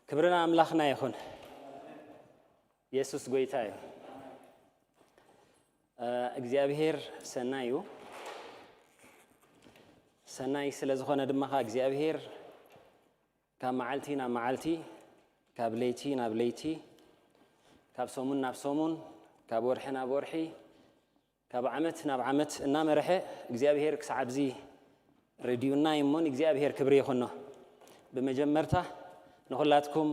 ክብሪ ንኣምላኽና ይኹን። የሱስ ጎይታ እዩ። እ፣ እግዚኣብሄር ሰናይ እዩ። ሰናይ ስለ ዝኾነ ድማ ኸኣ እግዚኣብሄር ካብ መዓልቲ ናብ መዓልቲ፣ ካብ ለይቲ ናብ ለይቲ፣ ካብ ሰሙን ናብ ሰሙን፣ ካብ ወርሒ ናብ ወርሒ፣ ካብ ዓመት ናብ ዓመት እናመርሐ እግዚኣብሄር ክሳዕ ኣብዚ ረድዩና እዩ እሞ ንእግዚኣብሄር ክብሪ ይኹኖ። ብመጀመርታ ንኹላትኩም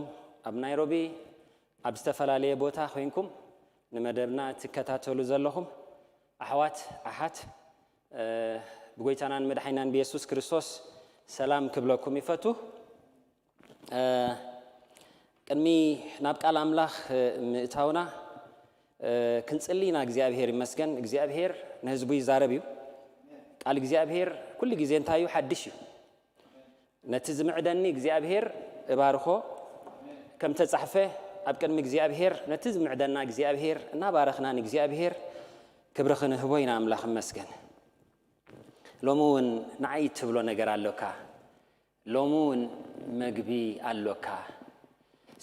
ኣብ ናይሮቢ ኣብ ዝተፈላለየ ቦታ ኮይንኩም ንመደብና እትከታተሉ ዘለኹም ኣሕዋት ኣሓት፣ እ፣ ብጎይታናን መድሓኒናን ብየሱስ ክርስቶስ ሰላም ክብለኩም ይፈቱ። እ፣ ቅድሚ ናብ ቃል ኣምላኽ፣ እ፣ ምእታውና፣ እ፣ ክንጽሊ ኢና። እግዚኣብሄር ይመስገን። እግዚኣብሄር ንህዝቡ ይዛረብ እዩ። ቃል እግዚኣብሄር ኩሉ ግዜ እንታይ እዩ? ሓድሽ እዩ። ነቲ ዝምዕደኒ እግዚኣብሄር እባርኾ፣ ከም ተጻሕፈ ኣብ ቅድሚ እግዚኣብሄር ነቲ ዝምዕደና እግዚኣብሄር እናባረኽና ንእግዚኣብሄር ክብሪ ክንህቦ ኢና። ኣምላኽ ይመስገን። ሎሚ እውን ንዓይ እትብሎ ነገር ኣሎካ። ሎሚ እውን መግቢ ኣሎካ።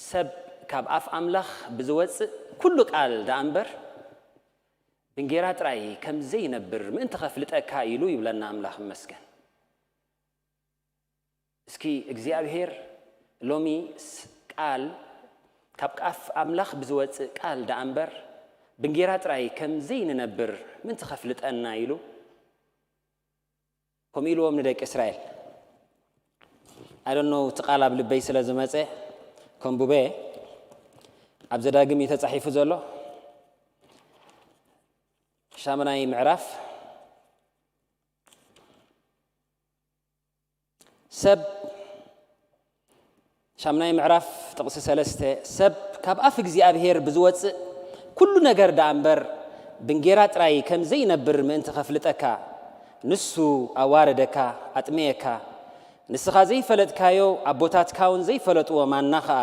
ሰብ ካብ ኣፍ ኣምላኽ ብዝወጽእ ኩሉ ቃል ደኣ እምበር፣ ብእንጌራ ጥራይ ከም ዘይነብር ምእንቲ ኸፍልጠካ ኢሉ ይብለና። ኣምላኽ ይመስገን። እስኪ እግዚኣብሄር ሎሚ ስ-፣ ቃል፣ ካብ ኣፍ ኣምላኽ ብዝወጽእ ቃል ደኣ እምበር፣ ብእንጌራ ጥራይ ከም ዘይንነብር ምእንቲ ኸፍልጠና ኢሉ ከምኡ ኢልዎም ንደቂ እስራኤል። I don't know፣ እቲ ቃል ኣብ ልበይ ስለ ዝመጸ ከንብቦ እየ። ኣብ ዘዳግም እዩ ተጻሒፉ ዘሎ። ሻምናይ ምዕራፍ፣ ሰብ ሻምናይ ምዕራፍ ጥቕሲ ሰለስተ፣ ሰብ ካብ ኣፍ እግዚኣብሄር ብዝወጽእ ኩሉ ነገር ደኣ እምበር ብእንጌራ ጥራይ ከም ዘይነብር ምእንቲ ኸፍልጠካ፣ ንሱ ኣዋረደካ፣ ኣጥመየካ፣ ንስኻ ዘይፈለጥካዮ ኣቦታትካ እውን ዘይፈለጥዎ ማና ኸኣ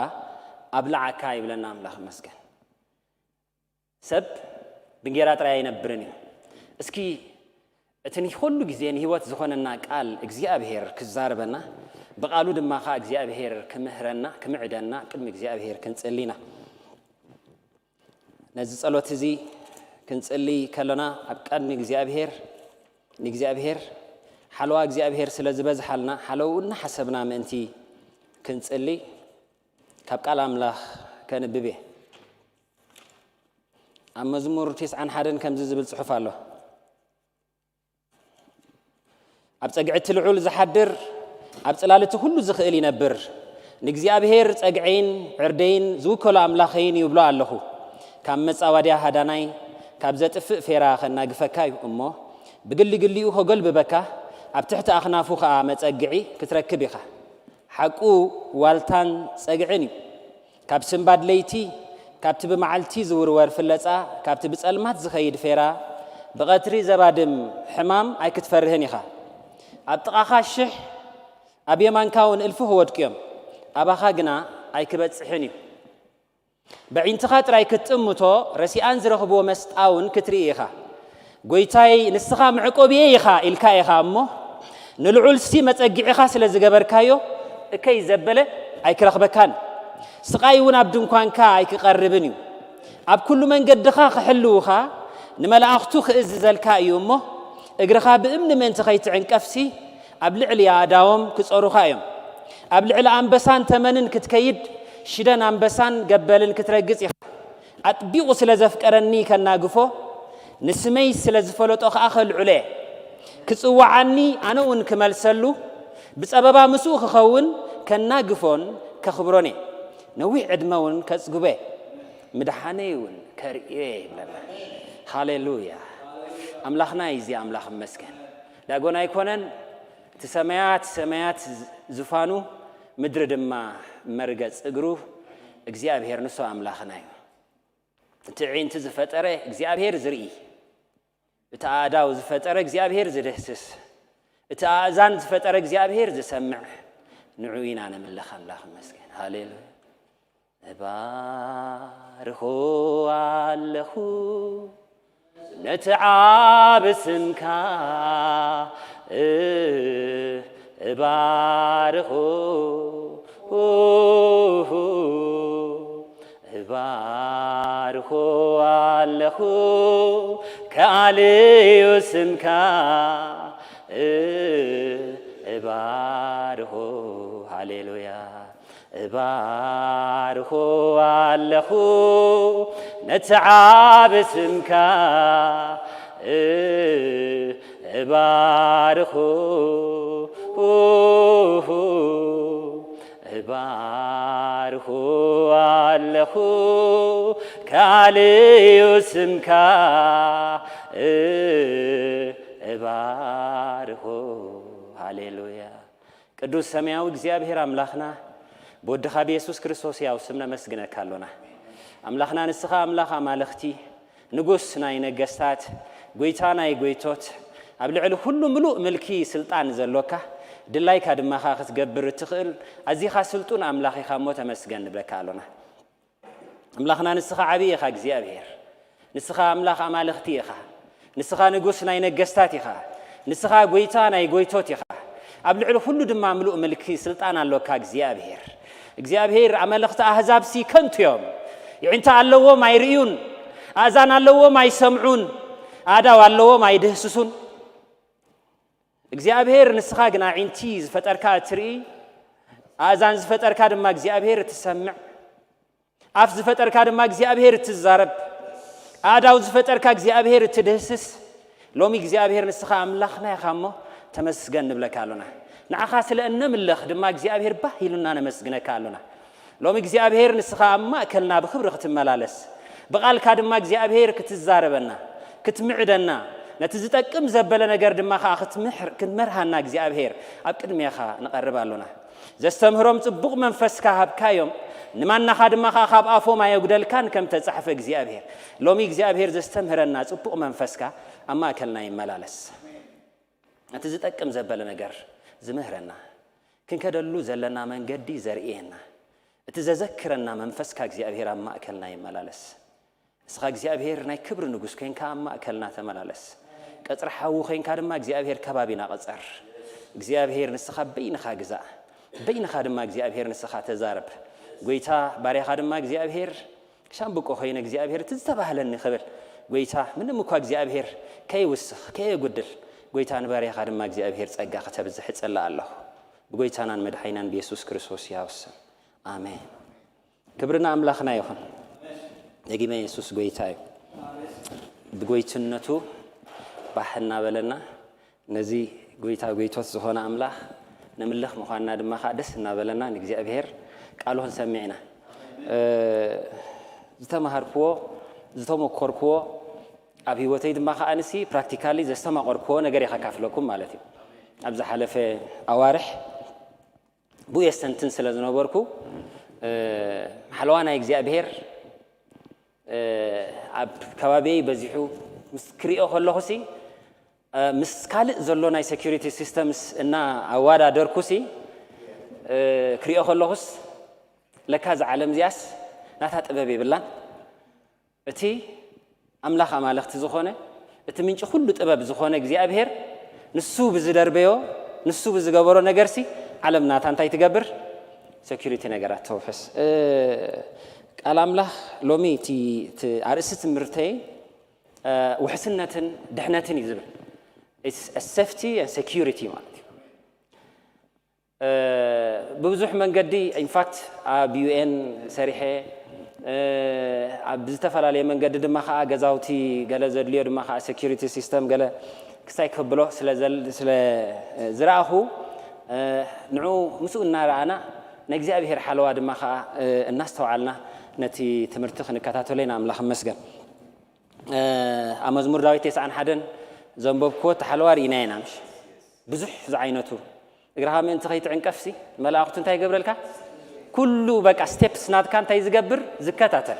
ኣብልዓካ ይብለና። ኣምላኽ ይመስገን። ሰብ ብእንጌራ ጥራይ ኣይነብርን እዩ። እስኪ እቲ ንኹሉ ግዜ ንህይወት ዝኾነና ቃል እግዚኣብሄር ክዛረበና፣ ብቓሉ ድማ ኸኣ እግዚኣብሄር ክምህረና፣ ክምዕደና ቅድሚ እግዚኣብሄር ክንጽሊ ኢና። ነዚ ጸሎት እዚ ክንጽሊ ከለና ኣብ ቅድሚ እግዚኣብሄር፣ ንእግዚኣብሄር፣ ሓለዋ እግዚኣብሄር ስለ ዝበዝሓልና፣ ሓለውኡ እናሓሰብና ምእንቲ ክንጽሊ ካብ ቃል ኣምላኽ ከንብብ እየ። ኣብ መዝሙር ትስዓን ሓደን ከምዚ ዝብል ጽሑፍ ኣሎ። ኣብ ጸግዒ እቲ ልዑል ዝሓድር፣ ኣብ ጽላል እቲ ኩሉ ዝኽእል ይነብር። ንእግዚኣብሄር ጸግዐይን ዕርደይን ዝውከሎ ኣምላኸይን እዩ እብሎ ኣለኹ። ካብ መጻወድያ ሃዳናይ፣ ካብ ዘጥፍእ ፌራ ከናግፈካ እዩ እሞ፣ ብግሊ ግሊኡ ከጎልብበካ፣ ኣብ ትሕቲ ኣኽናፉ ኸኣ መጸግዒ ክትረክብ ኢኻ። ሓቁ ዋልታን ጸግዕን እዩ። ካብ ስንባድ ለይቲ፣ ካብቲ ብመዓልቲ ዝውርወር ፍለጻ፣ ካብቲ ብጸልማት ዝኸይድ ፌራ፣ ብቐትሪ ዘባድም ሕማም ኣይክትፈርህን ኢኻ። ኣብ ጥቓኻ ሽሕ፣ ኣብ የማንካ እውን እልፊ ክወድቁ እዮም፣ ኣባኻ ግና ኣይክበጽሕን እዩ። በዒንትኻ ጥራይ ክትጥምቶ፣ ረሲኣን ዝረኽብዎ መስጣ እውን ክትርኢ ኢኻ። ጎይታይ፣ ንስኻ መዕቆብየይ ኢኻ ኢልካ ኢኻ እሞ፣ ንልዑልሲ መጸግዒኻ ስለ ዝገበርካዮ፣ እከይ ዘበለ ኣይክረኽበካን፣ ስቓይ እውን ኣብ ድንኳንካ ኣይክቐርብን እዩ። ኣብ ኩሉ መንገድኻ ክሕልውኻ፣ ንመላእኽቱ ክእዝዘልካ እዩ እሞ፣ እግርኻ ብእምኒ ምእንቲ ኸይትዕንቀፍሲ፣ ኣብ ልዕሊ ኣእዳዎም ክጾሩኻ እዮም። ኣብ ልዕሊ ኣንበሳን ተመንን ክትከይድ፣ ሽደን ኣንበሳን ገበልን ክትረግጽ ኢኻ። ኣጥቢቑ ስለ ዘፍቀረኒ ከናግፎ፣ ንስመይ ስለ ዝፈለጦ ኸኣ ከልዕሎ እየ። ክጽውዓኒ፣ ኣነ እውን ክመልሰሉ፣ ብጸበባ ምስኡ ክኸውን፣ ከናግፎን ከኽብሮን እየ። ነዊሕ ዕድመ እውን ከጽግቦ እየ። ምድሓነይ እውን ከርእዮ እየ ይብለና። ሃሌሉያ። ኣምላኽና እዩ እዚ ኣምላኽ፣ ይመስገን። ዳጎን ኣይኮነን፣ እቲ ሰማያት ሰማያት ዝ-፣ ዝፋኑ፣ ምድሪ ድማ መርገጽ እግሩ እግዚኣብሄር ንሱ ኣምላኽና እዩ። እቲ ኣዒንቲ ዝፈጠረ እግዚኣብሄር ዝርኢ፣ እቲ ኣእዳው ዝፈጠረ እግዚኣብሄር ዝድህስስ፣ እቲ ኣእዛን ዝፈጠረ እግዚኣብሄር ዝሰምዕ፣ ንዑ ኢና ነምልኽ። ኣምላኽ ይመስገን። ሃሌሉያ። እባርኾ ኣለኹ ነቲ ዓቢ ስምካ፣ እ-፣ እባርኾ ከኣልዩ ስምካ እባርኹ። ሃሌሉያ። እባርኹ ኣለኹ ነቲ ዓቢ ስምካ እባርኹ። እባርኹ ኣለኹ ከኣልዩ ስምካ እባርኹ። ሃሌሉያ። ቅዱስ ሰማያዊ እግዚኣብሔር ኣምላኽና ብወድኻ ብየሱስ ክርስቶስ ያው ስም ነመስግነካ ኣሎና። ኣምላኽና ንስኻ ኣምላኽ ኣማልኽቲ፣ ንጉስ ናይ ነገስታት፣ ጎይታ ናይ ጎይቶት፣ ኣብ ልዕሊ ኩሉ ምሉእ ምልኪ ስልጣን ዘሎካ፣ ድላይካ ድማ ኸኣ ክትገብር እትኽእል ኣዚኻ ስልጡን ኣምላኽ ኢኻ እሞ ተመስገን ንብለካ ኣሎና። ኣምላኽና ንስኻ ዓብዪ ኢኻ እግዚኣብሔር። ንስኻ ኣምላኽ ኣማልኽቲ ኢኻ። ንስኻ ንጉስ ናይ ነገስታት ኢኻ። ንስኻ ጎይታ ናይ ጎይቶት ኢኻ። ኣብ ልዕሊ ኩሉ ድማ ምሉእ ምልኪ ስልጣን ኣሎካ እግዚኣብሔር። እግዚኣብሔር ኣመለኽቲ ኣህዛብሲ ከንቱ እዮም። ይዕንታ ኣለዎም ኣይርእዩን። ኣእዛን ኣለዎም ኣይሰምዑን። ኣእዳው ኣለዎም ኣይድህስሱን። እግዚኣብሔር ንስኻ ግን ኣዒንቲ ዝፈጠርካ እትርኢ፣ ኣእዛን ዝፈጠርካ ድማ እግዚኣብሔር እትሰምዕ፣ ኣፍ ዝፈጠርካ ድማ እግዚኣብሔር እትዛረብ፣ ኣእዳው ዝፈጠርካ እግዚኣብሔር እትድህስስ፣ ሎሚ እግዚኣብሔር ንስኻ ኣምላኽና ኢኻ እሞ ተመስገን ንብለካ ኣሎና። ንዓኻ ስለ እነምልኽ ድማ እግዚኣብሔር ባህ ኢሉና ነመስግነካ ኣሎና። ሎሚ እግዚኣብሔር ንስኻ ኣብ ማእከልና ብኽብሪ ክትመላለስ፣ ብቓልካ ድማ እግዚኣብሔር ክትዛረበና፣ ክትምዕደና፣ ነቲ ዝጠቅም ዘበለ ነገር ድማ ኸኣ ክትምሕር-፣ ክትመርሃና እግዚኣብሔር ኣብ ቅድሜኻ ንቐርብ ኣሎና። ዘስተምህሮም ጽቡቕ መንፈስካ ሃብካዮም፣ ንማናኻ ድማ ኸኣ ካብ ኣፎም ኣየጉደልካን ከም ተጻሕፈ እግዚኣብሔር። ሎሚ እግዚኣብሔር ዘስተምህረና ጽቡቕ መንፈስካ ኣብ ማእከልና ይመላለስ። ነቲ ዝጠቅም ዘበለ ነገር ዝምህረና፣ ክንከደሉ ዘለና መንገዲ ዘርእየና፣ እቲ ዘዘክረና መንፈስካ እግዚኣብሔር ኣብ ማእከልና ይመላለስ። ንስኻ እግዚኣብሔር ናይ ክብሪ ንጉስ ኮይንካ ኣብ ማእከልና ተመላለስ። ቀጽሪ ሓዊ ኮይንካ ድማ እግዚኣብሔር ከባቢና ቅጸር። እግዚኣብሔር ንስኻ በይንኻ ግዛእ። በይንኻ ድማ እግዚኣብሔር ንስኻ ተዛረብ። ጎይታ ባርያኻ ድማ እግዚኣብሔር ሻምብቆ ኮይነ እግዚኣብሔር እቲ ዝተባህለኒ ክብል ጎይታ ምንም እኳ እግዚኣብሔር ከይውስኽ ከየጉድል ጎይታ ንባርያኻ ድማ እግዚኣብሔር ጸጋ ከተብዝሕ እጸልእ ኣለኹ። ብጎይታናን መድሓኒናን ብየሱስ ክርስቶስ ያው ስም ኣሜን። ክብሪ ንኣምላኽና ይኹን። ደጊመ የሱስ ጎይታ እዩ። ብጎይትነቱ ባሕ እናበለና ነዚ ጎይታ ጎይቶት ዝኾነ ኣምላኽ ነምልኽ ምዃንና ድማ ኸዓ ደስ እናበለና ንእግዚኣብሔር ቃሉ ክንሰምዕ ኢና። እ፣ ዝተማሃርክዎ፣ ዝተመኮርክዎ፣ ኣብ ህይወተይ ድማ ኸዓ ንሲ ፕራክቲካሊ ዘስተማቐርክዎ ነገር እየ ከካፍለኩም ማለት እዩ። ኣብ ዝሓለፈ ኣዋርሕ ብኡ የስተንትን ስለ ዝነበርኩ፣ እ፣ ሓለዋ ናይ እግዚኣብሔር፣ እ፣ ኣብ ከባቢየይ በዚሑ ምስ ክሪኦ ከለኹሲ፣ እ፣ ምስ ካልእ ዘሎ ናይ ሴኩሪቲ ሲስተምስ እና ኣዋዳደርኩሲ፣ እ፣ ክሪኦ ከለኹስ፣ ለካ እዛ ዓለም እዚኣስ ናታ ጥበብ የብላን። እቲ ኣምላኽ ኣማልኽቲ ዝኾነ፣ እቲ ምንጪ ኩሉ ጥበብ ዝኾነ እግዚኣብሔር፣ ንሱ ብዝደርበዮ፣ ንሱ ብዝገበሮ ነገርሲ፣ ዓለም ናታ እንታይ ትገብር? ሴኩሪቲ ነገራት ተውሕስ። እ፣ ቃል ኣምላኽ ሎሚ እቲ፣ እቲ ኣርእስቲ ትምህርተይ፣ እ፣ ውሕስነትን ድሕነትን እዩ ዝብል። It's a safety and security ማለት እዩ። እ፣ ብብዙሕ መንገዲ፣ ኢንፋክት፣ ኣብ ዩ ኤን ሰሪሐ፣ እ፣ ኣብ ዝተፈላለየ መንገዲ ድማ ኸዓ ገዛውቲ ገለ ዘድልዮ ድማ ኸዓ ሴኩሪቲ ሲስተም ገለ ክስታይ ክህብሎ ስለ ዘል-፣ ስለ ዝረኣኹ፣ እ፣ ንዑ ምስኡ እናረኣና ንእግዚኣብሔር ሓለዋ ድማ ኸዓ፣ እ፣ እናስተውዓልና ነቲ ትምህርቲ ክንከታተሎ ኢና። ኣምላኽ ይመስገን። እ፣ ኣብ መዝሙር ዳዊት ተስዓን ሓደን ዘንበብክዎ እቲ ሓለዋ ርኢና ኢና፣ ምሽ? ብዙሕ ዝዓይነቱ። እግርኻ ምእንቲ ከይትዕንቀፍሲ፣ መላእኽቱ እንታይ ይገብረልካ? ኩሉ በቃ ስቴፕስ ናትካ እንታይ ዝገብር? ዝከታተል።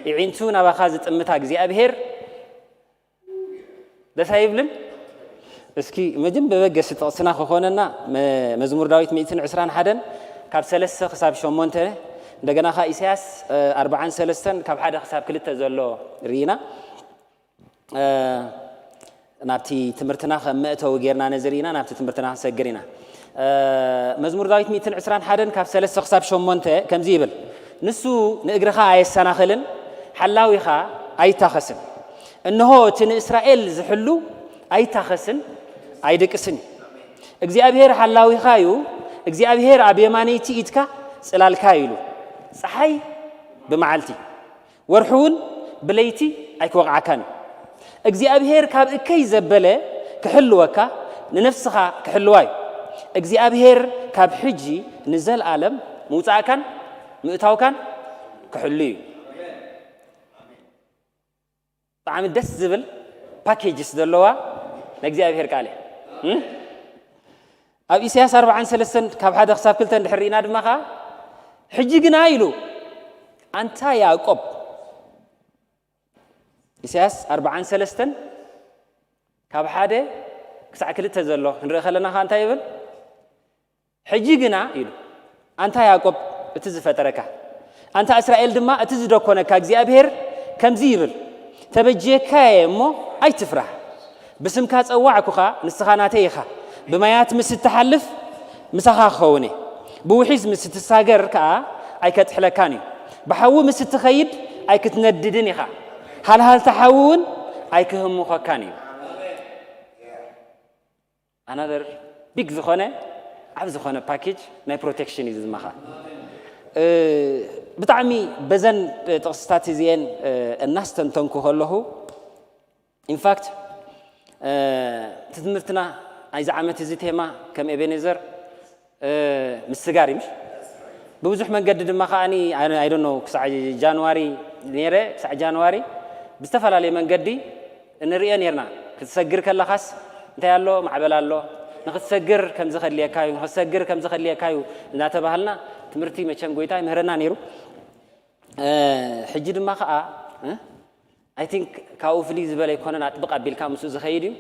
ይዒንቱ ናባኻ ዝጥምታ እግዚኣብሔር ደስ ኣይብልን? እስኪ መጀመ-፣ መበገሲ ጥቕስና ክኾነና መ-፣ መዝሙር ዳዊት ሚእትን ዕስራን ሓደን ካብ ሰለስተ ክሳብ ሸሞንተ፣ እንደገና ኸዓ ኢሳያስ፣ እ፣ ኣርብዓን ሰለስተን ካብ ሓደ ክሳብ ክልተ ዘሎ ርኢና። እ፣ ናብቲ ትምህርትና ከም መእተዊ ጌርና ነዚ ርኢና ናብቲ ትምህርትና ክንሰግር ኢና። እ፣ መዝሙር ዳዊት ሚእትን ዕስራን ሓደን ካብ ሰለስተ ክሳብ ሸሞንተ ከምዚ ይብል፣ "ንሱ ንእግርኻ ኣየሰናኽልን፣ ሓላዊኻ ኣይታኸስን። እንሆ እቲ ንእስራኤል ዝሕሉ ኣይታኸስን ኣይድቅስን እዩ። እግዚኣብሔር ሓላዊኻ እዩ፣ እግዚኣብሔር ኣብ የማነይቲ ኢድካ ጽላልካ እዩ ኢሉ። ጸሓይ ብመዓልቲ ወርሒ እውን ብለይቲ ኣይክወቕዓካን እዩ። እግዚኣብሔር ካብ እከይ ዘበለ ክሕልወካ ንነፍስኻ ክሕልዋ እዩ። እግዚኣብሔር ካብ ሕጂ ንዘለኣለም ምውጻእካን ምእታውካን ክሕሉ እዩ። ብጣዕሚ ደስ ዝብል ፓኬጅስ ዘለዋ ናይ እግዚኣብሔር ቃል እያ። እም? ኣብ ኢሳያስ ኣርብዓን ሰለስተን ካብ ሓደ ክሳብ ክልተ እንድሕር ርኢና ድማ ኸዓ ሕጂ ግና ኢሉ ኣንታ ያዕቆብ፣ ኢሳያስ ኣርብዓን ሰለስተን ካብ ሓደ ክሳዕ ክልተ ዘሎ ክንርኢ ከለና ኸዓ እንታይ ይብል? ሕጂ ግና ኢሉ ኣንታ ያዕቆብ እቲ ዝፈጠረካ፣ ኣንታ እስራኤል ድማ እቲ ዝደኮነካ እግዚኣብሔር ከምዚ ይብል፣ ተበጅየካየ እሞ ኣይትፍራህ። ብስምካ ጸዋዕኩኻ፣ ንስኻ ናተይ ኢኻ። ብማያት ምስ እትሓልፍ ምሳኻ ክኸውን እየ። ብውሒዝ ምስ እትሳገር ከኣ ኣይከጥሕለካን እዩ። ብሓዊ ምስ እትኸይድ ኣይክትነድድን ኢኻ። ሃልሃልታ ሓዊ እውን ኣይክህምኾካን እዩ። ኣናዘር ቢግ ዝኾነ ዓብ ዝኾነ ፓኬጅ ናይ ፕሮቴክሽን እዩ ዝማኻ። ብጣዕሚ በዘን ጥቕስታት እዚኤን እናስተንተንኩ ከለኹ ኢንፋክት እቲ ትምህርትና ናይዚ ዓመት እዚ ቴማ ከም ኤቤኔዘር ምስጋር እዩ። ብብዙሕ መንገዲ ድማ ከዓኒ ኣይዶኖ ክሳዕ ጃንዋሪ ነይረ ክሳዕ ጃንዋሪ ብዝተፈላለየ መንገዲ እንርእዮ ነርና። ክትሰግር ከለኻስ እንታይ ኣሎ? ማዕበል ኣሎ። ንኽትሰግር ከምዚ ከድልየካ እዩ፣ ንኽትሰግር ከምዚ ከድልየካ እዩ እናተባህልና ትምህርቲ መቸም ጎይታ ይምህረና ነይሩ። ሕጂ ድማ ከዓ ኣይ ቲንክ ካብኡ ፍልይ ዝበለ ኣይኮነን፣ ኣጥብቕ ኣቢልካ ምስኡ ዝኸይድ እዩ።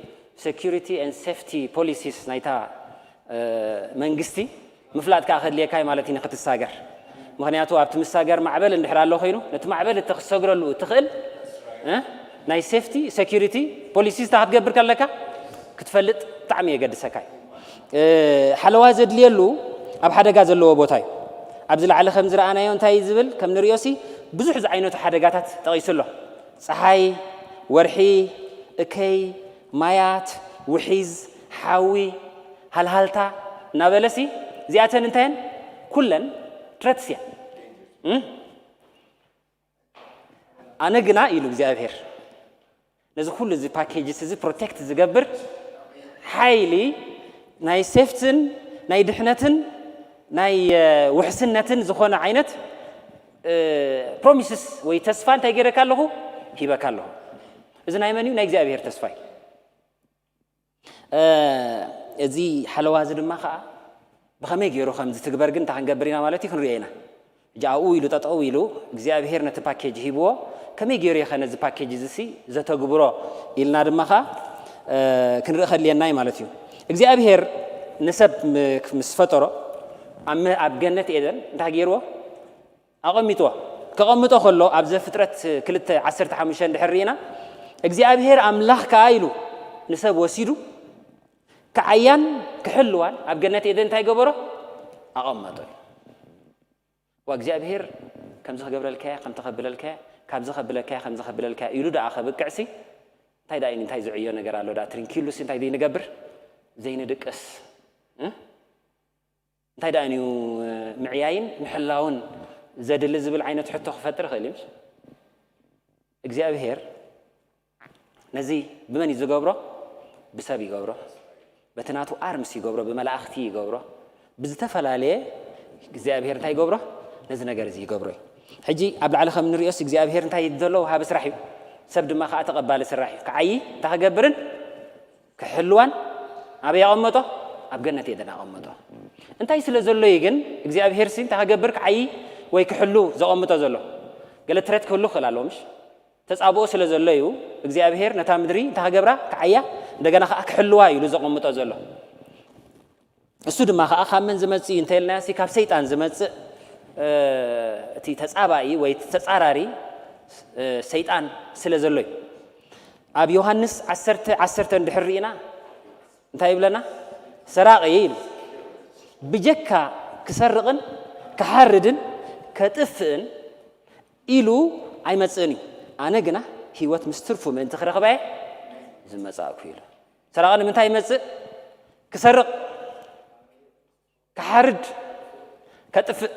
ሴኩሪቲ ኤንድ ሴፍቲ ፖሊሲስ ናይታ መንግስቲ ምፍላጥ ከዓ ከድልየካ እዩ ማለት እዩ ንክትሳገር። ምክንያቱ ኣብቲ ምሳገር ማዕበል እንድሕር ኣሎ ኮይኑ ነቲ ማዕበል እተ ክሰግረሉ እትኽእል ናይ ሴፍቲ ሴኩሪቲ ፖሊሲስ እታ ክትገብር ከለካ ክትፈልጥ ብጣዕሚ የገድሰካ እዩ። ሓለዋ ዘድልየሉ ኣብ ሓደጋ ዘለዎ ቦታ እዩ። ኣብዚ ላዕሊ ከም ዝረኣናዮ እንታይ እዩ ዝብል ከም ንሪኦ ሲ ብዙሕ ዝዓይነቱ ሓደጋታት ጠቒሱ ኣሎ። ፀሓይ፣ ወርሒ፣ እከይ፣ ማያት፣ ውሒዝ፣ ሓዊ፣ ሃልሃልታ እናበለሲ እዚኣተን እንታየን ኩለን ትረትስ እየን። ኣነ ግና ኢሉ እግዚኣብሔር ነዚ ኩሉ እዚ ፓኬጅስ እዚ ፕሮቴክት ዝገብር ሓይሊ ናይ ሴፍትን ናይ ድሕነትን ናይ ውሕስነትን ዝኾነ ዓይነት ፕሮሚስስ ወይ ተስፋ እንታይ ገይረካ ኣለኹ ሂበካ ኣለኹ። እዚ ናይ መን እዩ? ናይ እግዚኣብሔር ተስፋ እዩ። እዚ ሓለዋ እዚ ድማ ከዓ ብኸመይ ገይሩ ከም ዝትግበር ግን እንታይ ክንገብር ኢና ማለት እዩ ክንሪኦ ኢና። ሕጂ ኣብኡ ኢሉ ጠጠው ኢሉ እግዚኣብሔር ነቲ ፓኬጅ ሂብዎ ከመይ ገይሩ የኸ ነዚ ፓኬጅ እዚ ሲ ዘተግብሮ ኢልና ድማ ከዓ ክንርኢ ከድልየና እዩ ማለት እዩ። እግዚኣብሔር ንሰብ ምስ ፈጠሮ ኣብ ገነት ኤደን እንታይ ገይርዎ? ኣቐሚጥዎ። ከቐምጦ ከሎ ኣብ ዘፍጥረት ክልተ ዓሰርተ ሓሙሽተ እንድሕር ርኢና እግዚኣብሔር ኣምላኽ ከኣ ኢሉ ንሰብ ወሲዱ ክዓያን ክሕልዋን ኣብ ገነት ኤደን እንታይ ገበሮ? ኣቐመጦ እዩ። ዋ እግዚኣብሔር ከምዚ ክገብረልካያ ከምዚ ከብለልካያ ካብዚ ከብለካያ ከምዚ ከብለልካያ ኢሉ ደኣ ከብቅዕሲ እንታይ ደኣ እንታይ ዝዕዮ ነገር ኣሎ ደኣ ትሪንኪሉሲ እንታይ ዘይንገብር ዘይንድቅስ እንታይ ደኣ እዩ ምዕያይን ምሕላውን ዘድሊ ዝብል ዓይነት ሕቶ ክፈጥር ይኽእል እዩ። እግዚኣብሔር ነዚ ብመን እዩ ዝገብሮ? ብሰብ ይገብሮ፣ በቲ ናቱ ኣርምስ ይገብሮ፣ ብመላእኽቲ ይገብሮ፣ ብዝተፈላለየ እግዚኣብሔር እንታይ ይገብሮ? ነዚ ነገር እዚ ይገብሮ እዩ። ሕጂ ኣብ ላዕሊ ከም ንሪኦስ እግዚኣብሔር እንታይ ዘሎ ወሃቢ ስራሕ እዩ፣ ሰብ ድማ ከዓ ተቐባሊ ስራሕ እዩ። ክዓይ እንታይ ክገብርን ክሕልዋን ኣበይ ኣቐመጦ? ኣብ ገነት ኤደን ኣቐመጦ። እንታይ ስለ ዘሎ እዩ ግን እግዚኣብሄር ሲ እንታይ ክገብር ክዓይ ወይ ክሕሉ ዘቐምጦ ዘሎ? ገለ ትረት ክህሉ ክኽእል ኣለዎ ምሽ? ተጻብኦ ስለ ዘሎ እዩ እግዚኣብሄር ነታ ምድሪ እንታይ ክገብራ ክዓያ እንደገና ከዓ ክሕልዋ ኢሉ ዘቐምጦ ዘሎ። እሱ ድማ ከዓ ካብ መን ዝመጽእ እዩ እንተልናዮ ሲ ካብ ሰይጣን ዝመጽእ እቲ ተጻባኢ ወይ እቲ ተጻራሪ ሰይጣን ስለ ዘሎ እዩ። ኣብ ዮሃንስ ዓሰርተ ዓሰርተ እንድሕር ርኢና እንታይ ይብለና? ሰራቒ ኢሉ ብጀካ ክሰርቕን ክሓርድን ከጥፍእን ኢሉ ኣይመጽእን እዩ። ኣነ ግና ህይወት ምስ ትርፉ ምእንቲ ክረኽባ እየ ዝመጻእኩ ኢሉ። ሰራቒ ንምንታይ ይመጽእ? ክሰርቕ፣ ክሓርድ፣ ከጥፍእ።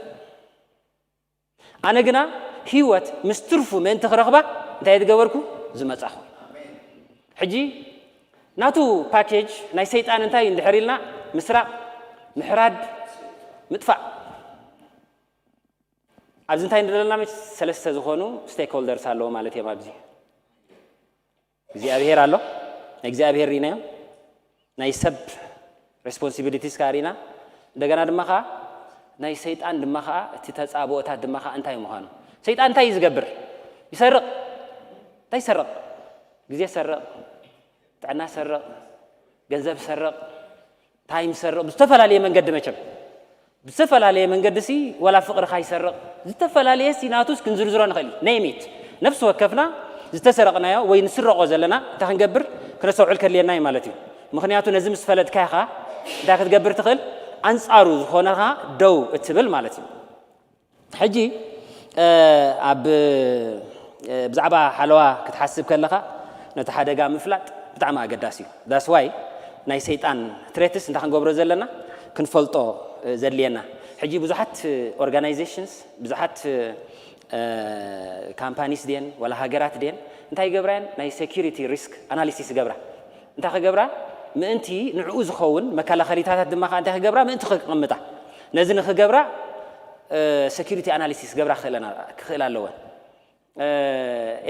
ኣነ ግና ህይወት ምስ ትርፉ ምእንቲ ክረኽባ እንታይ ዝገበርኩ? ዝመጻኹ። ሕጂ ናቱ ፓኬጅ ናይ ሰይጣን እንታይ እዩ እንድሕር ኢልና፣ ምስራቕ፣ ምሕራድ፣ ምጥፋእ። ኣብዚ እንታይ ንደለና? መች ሰለስተ ዝኾኑ ስቴክሆልደርስ ኣለዎ ማለት እዮም። ኣብዚ እግዚኣብሔር ኣሎ፣ ናይ እግዚኣብሔር ርኢናዮ፣ ናይ ሰብ ሬስፖንሲቢሊቲስ ከዓ ርኢና። እንደገና ድማ ከዓ ናይ ሰይጣን ድማ ከዓ እቲ ተፃብኦታት ድማ ከዓ እንታይ ምዃኑ። ሰይጣን እንታይ እዩ ዝገብር? ይሰርቕ። እንታይ ይሰርቕ? ግዜ ይሰርቕ፣ ጥዕና ይሰርቕ፣ ገንዘብ ይሰርቕ፣ ታይም ይሰርቕ፣ ብዝተፈላለየ መንገዲ መቸም ብዝተፈላለየ መንገዲ ሲ ዋላ ፍቕርኻ ይሰርቕ፣ ዝተፈላለየ ሲ ናቱስ ክንዝርዝሮ ንኽእል እዩ። ኔሚት ነፍሲ ወከፍና ዝተሰረቕናዮ ወይ ንስረቖ ዘለና እንታይ ክንገብር ክነስተውዕል ከድልየና እዩ ማለት እዩ። ምኽንያቱ ነዚ ምስ ፈለጥካ ኢኻ እንታይ ክትገብር ትኽእል? ኣንጻሩ ዝኾነኻ ደው እትብል ማለት እዩ። ሕጂ ኣብ ብዛዕባ ሓለዋ ክትሓስብ ከለኻ ነቲ ሓደጋ ምፍላጥ ብጣዕሚ ኣገዳሲ እዩ። ዳስ ዋይ ናይ ሰይጣን ትሬትስ እንታይ ክንገብሮ ዘለና ክንፈልጦ ዘድልየና። ሕጂ ብዙሓት ኦርጋናይዜሽንስ ብዙሓት ካምፓኒስ ድየን ዋላ ሃገራት ድየን እንታይ ይገብራ እየን? ናይ ሴኪሪቲ ሪስክ ኣናሊሲስ ይገብራ። እንታይ ክገብራ? ምእንቲ ንዕኡ ዝኸውን መከላኸሊታታት ድማ ከዓ እንታይ ክገብራ? ምእንቲ ክቕምጣ ነዚ ንክገብራ ሴኪሪቲ ኣናሊሲስ ክገብራ ክኽእለና- ክኽእል ኣለወን።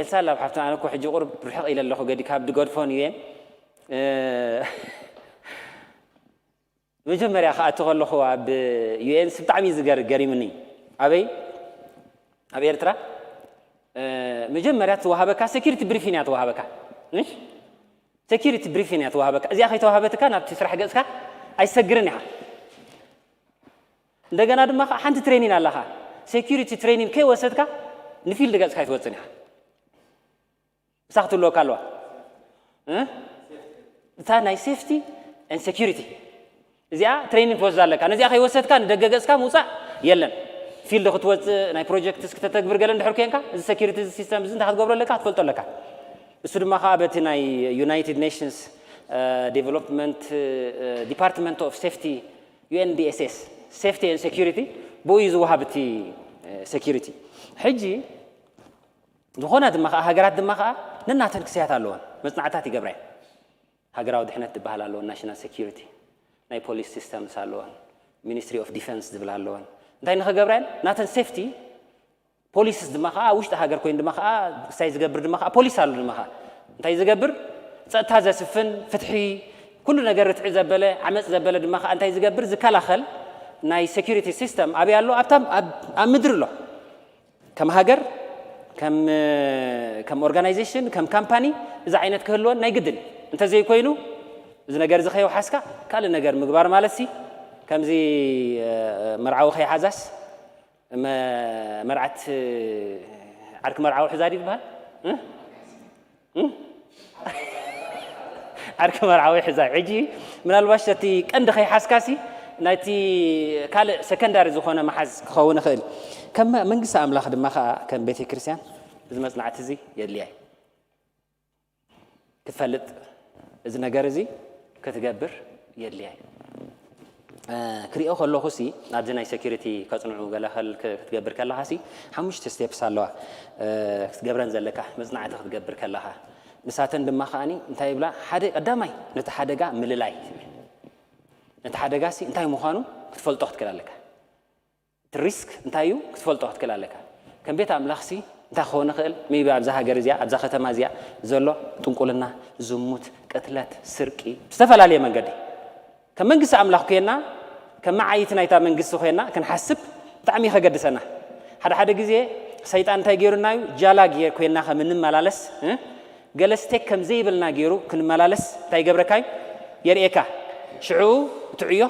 ኤልሳ ላብ ሓፍትና ኣነ እኮ ሕጂ ቁርብ ርሕቕ ኢለ ኣለኹ ገዲ ካብ ድገድፎን እየን መጀመርያ ክኣቲ ከለኹ ኣብ ዩኤንስ ብጣዕሚ እዩ ዝገር ገሪምኒ። ኣበይ ኣብ ኤርትራ መጀመርያ ትወሃበካ ሴኪሪቲ ብሪፊን እያ ትወሃበካ። እሺ ሴኪሪቲ ብሪፊን እያ ትወሃበካ። እዚኣ ከይተዋሃበትካ ናብቲ ስራሕ ገጽካ ኣይሰግርን ኢኻ። እንደገና ድማ ከዓ ሓንቲ ትሬኒን ኣለኻ። ሴኪሪቲ ትሬኒን ከይወሰድካ ንፊልድ ገጽካ ኣይትወጽን ኢኻ። እሳ ክትህልወካ ኣለዋ። እታ ናይ ሴፍቲ ን ሴኪሪቲ እዚኣ ትሬኒን ትወስድ ኣለካ። ነዚኣ ከይወሰድካ ንደገ ገጽካ ምውፃእ የለን። ፊልድ ክትወፅእ ናይ ፕሮጀክትስ ክተተግብር ገለ እንድሕር ኮንካ እዚ ሴኪሪቲ እዚ ሲስተም እዚ እንታይ ክትገብሮ ኣለካ ክትፈልጦ ኣለካ። እሱ ድማ ከዓ በቲ ናይ ዩናይትድ ኔሽንስ ዴቨሎፕመንት ዲፓርትመንት ኦፍ ሴፍቲ ዩ ኤን ዲ ኤስ ኤስ ሴፍቲ ን ሴኪሪቲ ብኡ እዩ ዝወሃብ እቲ ሴኪሪቲ። ሕጂ ዝኾና ድማ ከዓ ሃገራት ድማ ከዓ ነናተን ክስያት ኣለወን መፅናዕታት ይገብራ እየን። ሃገራዊ ድሕነት ትበሃል ኣለወን፣ ናሽናል ሴኪሪቲ ናይ ፖሊስ ሲስተምስ ኣለወን፣ ሚኒስትሪ ኦፍ ዲፈንስ ዝብል ኣለወን። እንታይ ንክገብራ እየን ናተን ሴፍቲ ፖሊስስ ድማ ከዓ ውሽጢ ሃገር ኮይኑ ድማ ከዓ ስታይ ዝገብር ድማ ከዓ ፖሊስ ኣሎ ድማ ከዓ እንታይ ዝገብር ፀጥታ ዘስፍን ፍትሒ ኩሉ ነገር ርትዒ ዘበለ ዓመፅ ዘበለ ድማ ከዓ እንታይ ዝገብር ዝከላኸል ናይ ሴኪሪቲ ሲስተም ኣበይ ኣሎ ኣብታ ኣብ ምድሪ ኣሎ። ከም ሃገር ከም ኦርጋናይዜሽን ከም ካምፓኒ እዚ ዓይነት ክህልወን ናይ ግድን እንተዘይኮይኑ እዚ ነገር እዚ ከይወሓስካ ካልእ ነገር ምግባር ማለት ሲ ከምዚ መርዓዊ ከይሓዛስ መርዓት ዓርኪ መርዓዊ ሕዛ ድዩ ዝበሃል ዓርኪ መርዓዊ ሕዛ ሕጂ ምናልባሽ እቲ ቀንዲ ከይሓዝካሲ ናይቲ ካልእ ሰከንዳሪ ዝኾነ መሓዝ ክኸውን ይኽእል። ከም መንግስቲ ኣምላኽ ድማ ከዓ ከም ቤተ ክርስቲያን እዚ መፅናዕቲ እዚ የድልያ እዩ። ክትፈልጥ እዚ ነገር እዚ ክትገብር የድልያ እዩ። ክሪኦ ከለኹ ሲ ኣብዚ ናይ ሴኩሪቲ ከፅንዑ ገለ ክትገብር ከለኻ ሲ ሓሙሽተ ስቴፕስ ኣለዋ ክትገብረን ዘለካ መፅናዕቲ ክትገብር ከለኻ ንሳተን ድማ ከዓኒ እንታይ ይብላ ሓደ ቀዳማይ ነቲ ሓደጋ ምልላይ ነቲ ሓደጋ ሲ እንታይ ምዃኑ ክትፈልጦ ክትክእል ኣለካ እቲ ሪስክ እንታይ እዩ ክትፈልጦ ክትክእል ኣለካ ከም ቤት ኣምላኽ ሲ እንታይ ክኸውን ይኽእል ሜቢ ኣብዛ ሃገር እዚኣ ኣብዛ ከተማ እዚኣ ዘሎ ጥንቁልና ዝሙት ቅትለት ስርቂ ብዝተፈላለየ መንገዲ ከም መንግስቲ ኣምላኽ ኮይና ከም መዓይቲ ናይታ መንግስቲ ኮይና ክንሓስብ ብጣዕሚ ከገድሰና ሓደ ሓደ ግዜ ሰይጣን እንታይ ገይሩና እዩ ጃላ ኮይና ከም እንመላለስ ገለ ስቴክ ከም ዘይብልና ገይሩ ክንመላለስ እንታይ ይገብረካ እዩ የርእየካ ሽዑ እቲ ዕዮ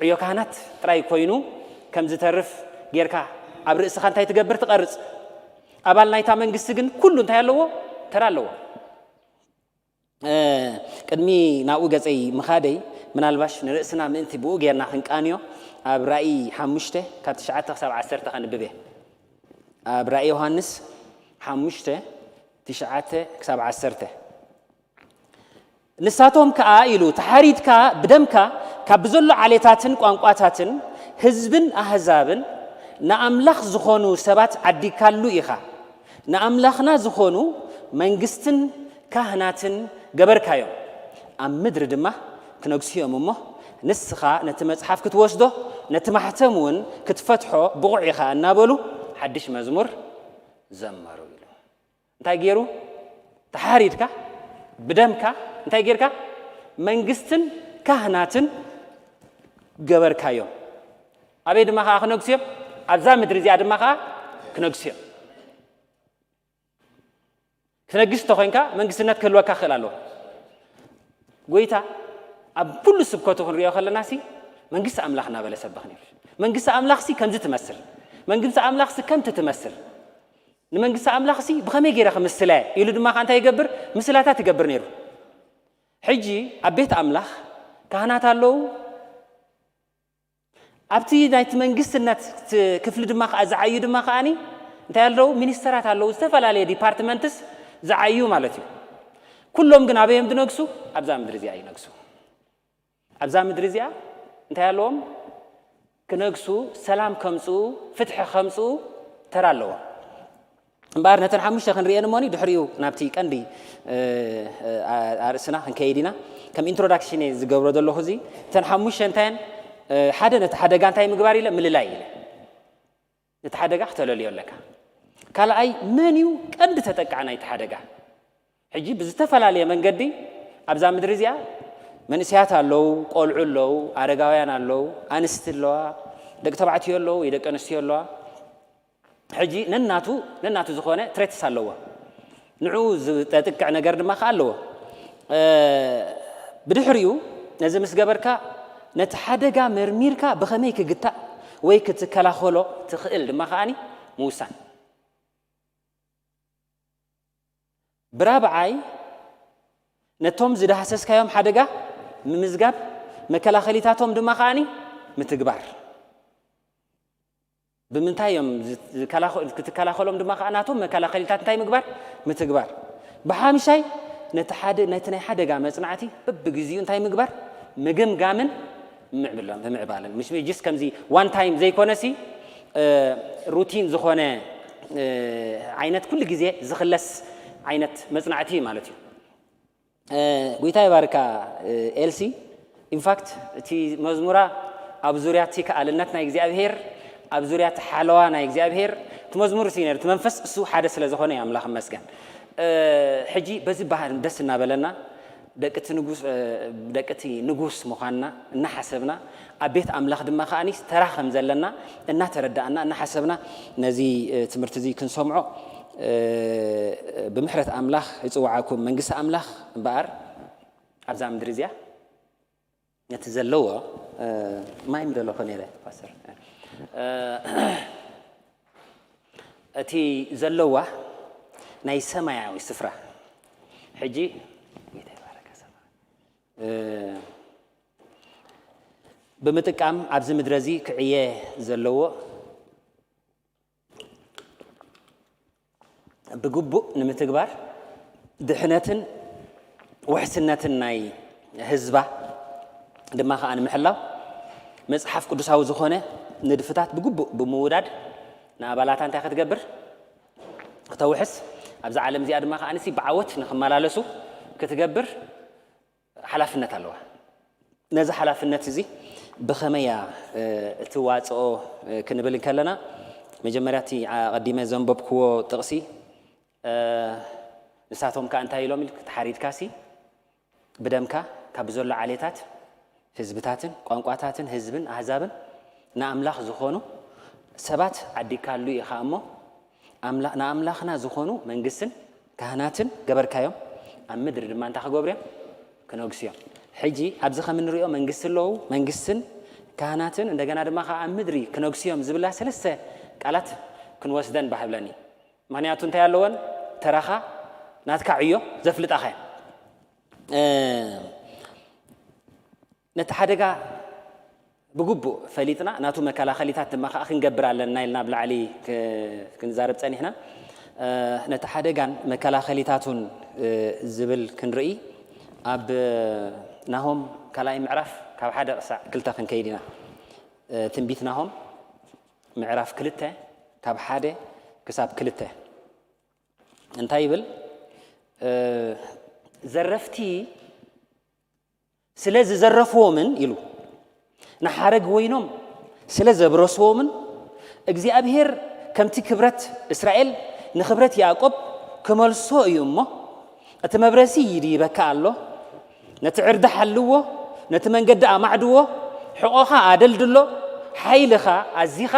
ዕዮ ካህናት ጥራይ ኮይኑ ከም ዝተርፍ ጌርካ ኣብ ርእስኻ እንታይ ትገብር ትቐርጽ ኣባል ናይታ መንግስቲ ግን ኩሉ እንታይ ኣለዎ ተራ ኣለዎ ቅድሚ ናብኡ ገጸይ ምኻደይ ምናልባሽ ንርእስና ምእንቲ ብኡ ጌርና ክንቃንዮ ኣብ ራእይ ሓሙሽተ ካብ ትሽዓተ ክሳብ ዓሰርተ ከንብብ እየ ኣብ ራእይ ዮሃንስ ሓሙሽተ ትሽዓተ ክሳብ ዓሰርተ። ንሳቶም ከኣ ኢሉ፣ ተሓሪድካ ብደምካ ካብ ብዘሎ ዓሌታትን ቋንቋታትን ህዝብን ኣህዛብን ንኣምላኽ ዝኾኑ ሰባት ዓዲግካሉ ኢኻ። ንኣምላኽና ዝኾኑ መንግስትን ካህናትን ገበርካዮም። ኣብ ምድሪ ድማ ክነግሱ እዮም እሞ፣ ንስኻ ነቲ መጽሓፍ ክትወስዶ፣ ነቲ ማሕተም እውን ክትፈትሖ ብቑዕ ኢኻ እናበሉ ሓድሽ መዝሙር ዘመሩ ኢሉ። እንታይ ገይሩ? ተሓሪድካ ብደምካ እንታይ ጌርካ? መንግስትን ካህናትን ገበርካዮም። ኣበይ ድማ ከኣ ክነግሱ እዮም? ኣብዛ ምድሪ እዚኣ ድማ ከኣ ክነግሱ እዮም። ክትነግስ እንተኾይንካ መንግስትነት ክህልወካ ክኽእል ኣለዎ። ጎይታ ኣብ ኩሉ ስብከቱ ክንሪኦ ከለና ሲ መንግስቲ ኣምላኽ እናበለ ሰብኽ ነይሩ። መንግስቲ ኣምላኽ ሲ ከምዚ ትመስል፣ መንግስቲ ኣምላኽ ሲ ከምቲ ትመስል፣ ንመንግስቲ ኣምላኽ ሲ ብኸመይ ገይረ ክምስለ ኢሉ ድማ ከ እንታይ ይገብር? ምስላታት ይገብር ነይሩ። ሕጂ ኣብ ቤት ኣምላኽ ካህናት ኣለዉ፣ ኣብቲ ናይቲ መንግስትነት ክፍሊ ድማ ከኣ ዝዓዩ ድማ ከኣኒ እንታይ ኣለዉ? ሚኒስተራት ኣለዉ፣ ዝተፈላለየ ዲፓርትመንትስ ዝዓዩ ማለት እዩ። ኩሎም ግን ኣበዮም ዝነግሱ? ኣብዛ ምድሪ እዚኣ ይነግሱ። ኣብዛ ምድሪ እዚኣ እንታይ ኣለዎም? ክነግሱ፣ ሰላም ከምጽኡ፣ ፍትሒ ከምጽኡ ተራ ኣለዎም። እምበኣር ነተን ሓሙሽተ ክንርእየን እሞኒ ድሕሪኡ ናብቲ ቀንዲ፣ እ፣ እ፣ ኣርእስና ክንከይድ ኢና። ከም ኢንትሮዳክሽን እየ ዝገብሮ ዘለኹ እዚ። እተን ሓሙሽተ እንታየን? እ፣ ሓደ ነቲ ሓደጋ እንታይ ምግባር ኢለ? ምልላይ ኢለ። ነቲ ሓደጋ ክተለልዮ ኣለካ። ካልኣይ መን እዩ ቀንዲ ተጠቃዕ ናይቲ ሓደጋ? ሕጂ ብዝተፈላለየ መንገዲ ኣብዛ ምድሪ እዚኣ መንእሰያት ኣለዉ፣ ቆልዑ ኣለዉ፣ ኣረጋውያን ኣለዉ፣ ኣንስቲ ኣለዋ፣ ደቂ ተባዕትዮ ኣለዉ ወይ ደቂ ኣንስትዮ ኣለዋ። ሕጂ ነናቱ፣ ነናቱ ዝኾነ ትሬትስ ኣለዎ። ንዕኡ ዘጥቅዕ ነገር ድማ ከኣ ኣለዎ። እ፣ ብድሕሪኡ ነዚ ምስ ገበርካ ነቲ ሓደጋ መርሚርካ ብኸመይ ክግታእ ወይ ክትከላኸሎ ትኽእል ድማ ከኣኒ ምውሳን። ብራብዓይ ነቶም ዝዳህሰስካዮም ሓደጋ ምምዝጋብ፣ መከላኸሊታቶም ድማ ከኣኒ ምትግባር። ብምንታይ እዮም ዝ-፣ ዝከላኸ-፣ ክትከላኸሎም ድማ ከኣ ናቶም መከላኸሊታት እንታይ ምግባር? ምትግባር። ብሓምሻይ ነቲ ሓደ፣ ነቲ ናይ ሓደጋ መጽናዕቲ በብግዜኡ እንታይ ምግባር? ምግምጋምን ምዕብሎም-፣ ምምዕባልን። ምሽ ጅስ ከምዚ ዋን ታይም ዘይኮነሲ፣ እ፣ ሩቲን ዝኾነ፣ እ፣ ዓይነት ኩሉ ግዜ ዝኽለስ ዓይነት መጽናዕቲ ማለት እዩ። እ፣ ጎይታ ይባርካ፣ እ፣ ኤልሲ። ኢንፋክት እቲ መዝሙራ ኣብ ዙርያ እቲ ከኣልነት ናይ እግዚኣብሄር፣ ኣብ ዙርያ እቲ ሓለዋ ናይ እግዚኣብሄር፣ እቲ መዝሙር እዚ ነይሩ፣ እቲ መንፈስ እሱ ሓደ ስለ ዝኾነ እዩ፣ ኣምላኽ ይመስገን። እ፣ ሕጂ በዚ ባህል ደስ እናበለና፣ ደቂ እቲ ንጉስ፣ እ፣ ደቂ እቲ ንጉስ ምዃንና እናሓሰብና፣ ኣብ ቤት ኣምላኽ ድማ ከኣኒ ተራ ከም ዘለና እናተረዳእና፣ እናሓሰብና ነዚ፣ እ፣ ትምህርቲ እዚ ክንሰምዖ፣ እ፣ ብምሕረት ኣምላኽ ይጽውዓኩም። መንግስቲ ኣምላኽ እምበኣር ኣብዛ ምድሪ እዚኣ ነቲ ዘለዎ፣ እ፣ ማይ ምደለኹ ነይረ፣ ፓስተር። እ፣ እቲ ዘለዋ ናይ ሰማያዊ ስፍራ። ሕጂ ጌታ ይባረካ፣ ሰማይ። እ፣ ብምጥቃም ኣብዚ ምድረ እዚ ክዕየ ዘለዎ ብግቡእ ንምትግባር ድሕነትን ውሕስነትን ናይ ህዝባ ድማ ከኣ ንምሕላው መጽሓፍ ቅዱሳዊ ዝኾነ ንድፍታት ብግቡእ ብምውዳድ ንኣባላታ እንታይ ክትገብር? ክተውሕስ፣ ኣብዛ ዓለም እዚኣ ድማ ከኣ ንሲ ብዓወት ንኽመላለሱ ክትገብር ሓላፍነት ኣለዋ። ነዚ ሓላፍነት እዚ ብኸመይ እያ፣ እ፣ እትዋጽኦ፣ እ፣ ክንብል እንከለና፣ መጀመርያ እቲ ኣቐዲመ ዘንበብክዎ ጥቕሲ፣ እ፣ ንሳቶም ከኣ እንታይ ኢሎም ኢልክ? ተሓሪድካሲ ብደምካ ካብ ዘሎ ዓሌታት፣ ህዝብታትን ቋንቋታትን ህዝብን ኣህዛብን ንኣምላኽ ዝኾኑ ሰባት ዓዲግካሉ ኢኻ እሞ፣ ኣምላ-፣ ንኣምላኽና ዝኾኑ መንግስትን ካህናትን ገበርካዮም፣ ኣብ ምድሪ ድማ እንታይ ክገብሩ እዮም? ክነግሱ እዮም። ሕጂ ኣብዚ ከም እንሪኦ መንግስቲ ኣለዉ፣ መንግስትን ካህናትን እንደገና ድማ ከኣ ኣብ ምድሪ ክነግሱ እዮም ዝብላ ሰለስተ ቃላት ክንወስደን ባህ ብለኒ። ምኽንያቱ እንታይ ኣለወን? ተራኻ ናትካ ዕዮ ዘፍልጣኻ እየን። እ፣ ነቲ ሓደጋ ብግቡእ ፈሊጥና፣ ናቱ መከላኸሊታት ድማ ከኣ ክንገብር ኣለና ኢልና ኣብ ላዕሊ ክ-፣ ክንዛረብ ጸኒሕና። ነቲ ሓደጋን መከላኸሊታቱን ዝብል ክንርኢ ኣብ ናሆም ካልኣይ ምዕራፍ ካብ ሓደ ክሳዕ ክልተ ክንከይድ ኢና። ትንቢት ናሆም ምዕራፍ ክልተ ካብ ሓደ ክሳብ ክልተ እንታይ ይብል? ዘረፍቲ ስለ ዝዘረፍዎምን ኢሉ ንሓረግ ወይኖም ስለ ዘብረስዎምን እግዚኣብሔር ከምቲ ክብረት እስራኤል ንኽብረት ያዕቆብ ክመልሶ እዩ እሞ፣ እቲ መብረሲ ይድይበካ ኣሎ፣ ነቲ ዕርዲ ሓልዎ፣ ነቲ መንገዲ ኣማዕድዎ፣ ሕቖኻ ኣደልድሎ፣ ሓይልኻ ኣዚኻ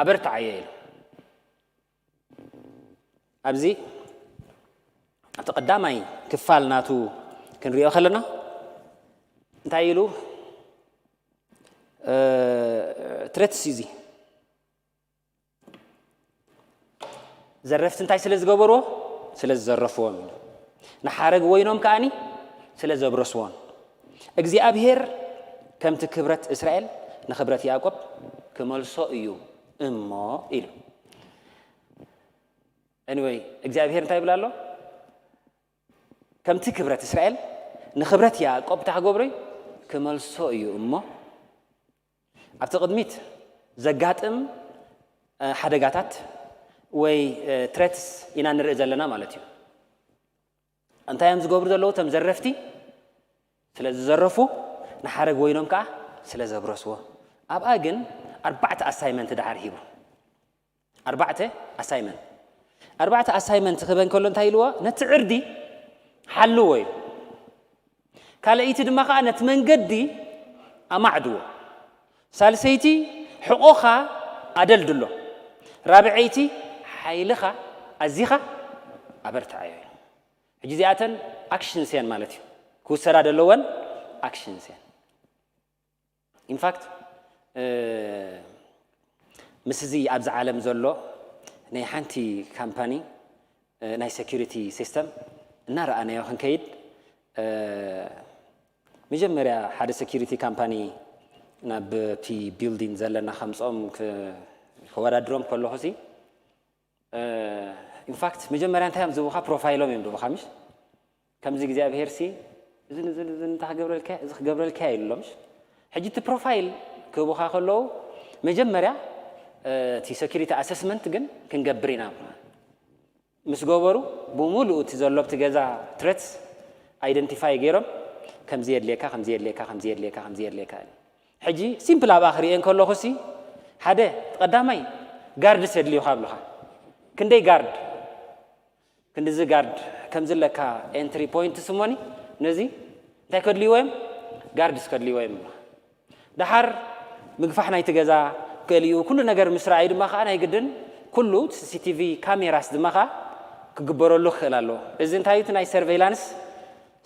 ኣበርትዓዮ ኢሉ። ኣብዚ ኣብቲ ቀዳማይ ክፋል ናቱ ክንሪኦ ከለና እንታይ ኢሉ? ትረትስ እዩ እዚ። ዘረፍቲ እንታይ ስለ ዝገበርዎ? ስለ ዝዘረፍዎም እዩ። ንሓረግ ወይኖም ከኣኒ ስለ ዘብረስዎን እግዚኣብሔር ከምቲ ክብረት እስራኤል ንኽብረት ያዕቆብ ክመልሶ እዩ እሞ ኢሉ። Anyway እግዚኣብሔር እንታይ ይብል ኣሎ? ከምቲ ክብረት እስራኤል ንኽብረት ያዕቆብ እንታይ ክገብሮ እዩ? ክመልሶ እዩ እሞ ኣብቲ ቅድሚት ዘጋጥም ሓደጋታት ወይ ትረትስ ኢና ንርኢ ዘለና ማለት እዩ። እንታይ እዮም ዝገብሩ ዘለዉ? እቶም ዘረፍቲ ስለ ዝዘረፉ ንሓረግ ወይኖም ከዓ ስለ ዘብረስዎ ኣብኣ ግን ኣርባዕተ ኣሳይመንት ድሓር ሂቡ። ኣርባዕተ ኣሳይመንት ኣርባዕተ ኣሳይመንት ክበን ከሎ እንታይ ኢልዎ? ነቲ ዕርዲ ሓልዎ እዩ። ካልኣይቲ ድማ ከዓ ነቲ መንገዲ ኣማዕድዎ። ሳልሰይቲ ሕቆኻ ኣደልድሎ። ራብዐይቲ ሓይልኻ ኣዚኻ ኣበርትዓዮ እዩ። ሕጂ እዚኣተን ኣክሽንስ እየን ማለት እዩ። ክውሰዳ ዘለወን ኣክሽንስ እየን። ኢንፋክት ምስ እዚ ኣብዚ ዓለም ዘሎ ናይ ሓንቲ ካምፓኒ ናይ ሴኩሪቲ ሲስተም እናረኣናዮ ክንከይድ መጀመርያ ሓደ ሴኩሪቲ ካምፓኒ ናብ እቲ ቢልዲንግ ዘለና ከምፅኦም ከወዳድሮም ከለኹ ሲ ኢንፋክት መጀመርያ እንታይ እዮም ዝብኻ ፕሮፋይሎም እዮም ዝብኻ ምሽ ከምዚ እግዚኣብሄር ሲ እዝን እዝን እዝን እንታይ ክገብረልካ እዚ ክገብረልካ ይብሎምሽ ሕጂ እቲ ፕሮፋይል ክህቡኻ ከለዉ መጀመርያ እቲ ሴኩሪቲ ኣሰስመንት ግን ክንገብር ኢና ምስ ገበሩ ብምሉእ እቲ ዘሎ ኣብቲ ገዛ ትረትስ ኣይደንቲፋይ ገይሮም ከምዚ የድልየካ ከምዚ የድልየካ ከምዚ የድልየካ ከምዚ የድልየካ ሕጂ ሲምፕል ኣብኣ ክርእየን ከለኹ ሲ ሓደ ቀዳማይ ጋርድስ የድልዩኻ ኣብሉኻ ክንደይ ጋርድ ክንድዚ ጋርድ ከምዚ ኣለካ ኤንትሪ ፖይንት ስሞኒ ነዚ እንታይ ከድልይዎ እዮም ጋርድስ ከድልይዎ እዮም ደሓር ምግፋሕ ናይቲ ገዛ ክእልዩ ኩሉ ነገር ምስ ረኣዩ ድማ ከዓ ናይ ግድን ኩሉ ሲሲቲቪ ካሜራስ ድማ ከዓ ክግበረሉ ክኽእል ኣለዎ እዚ እንታይ እቲ ናይ ሰርቬይላንስ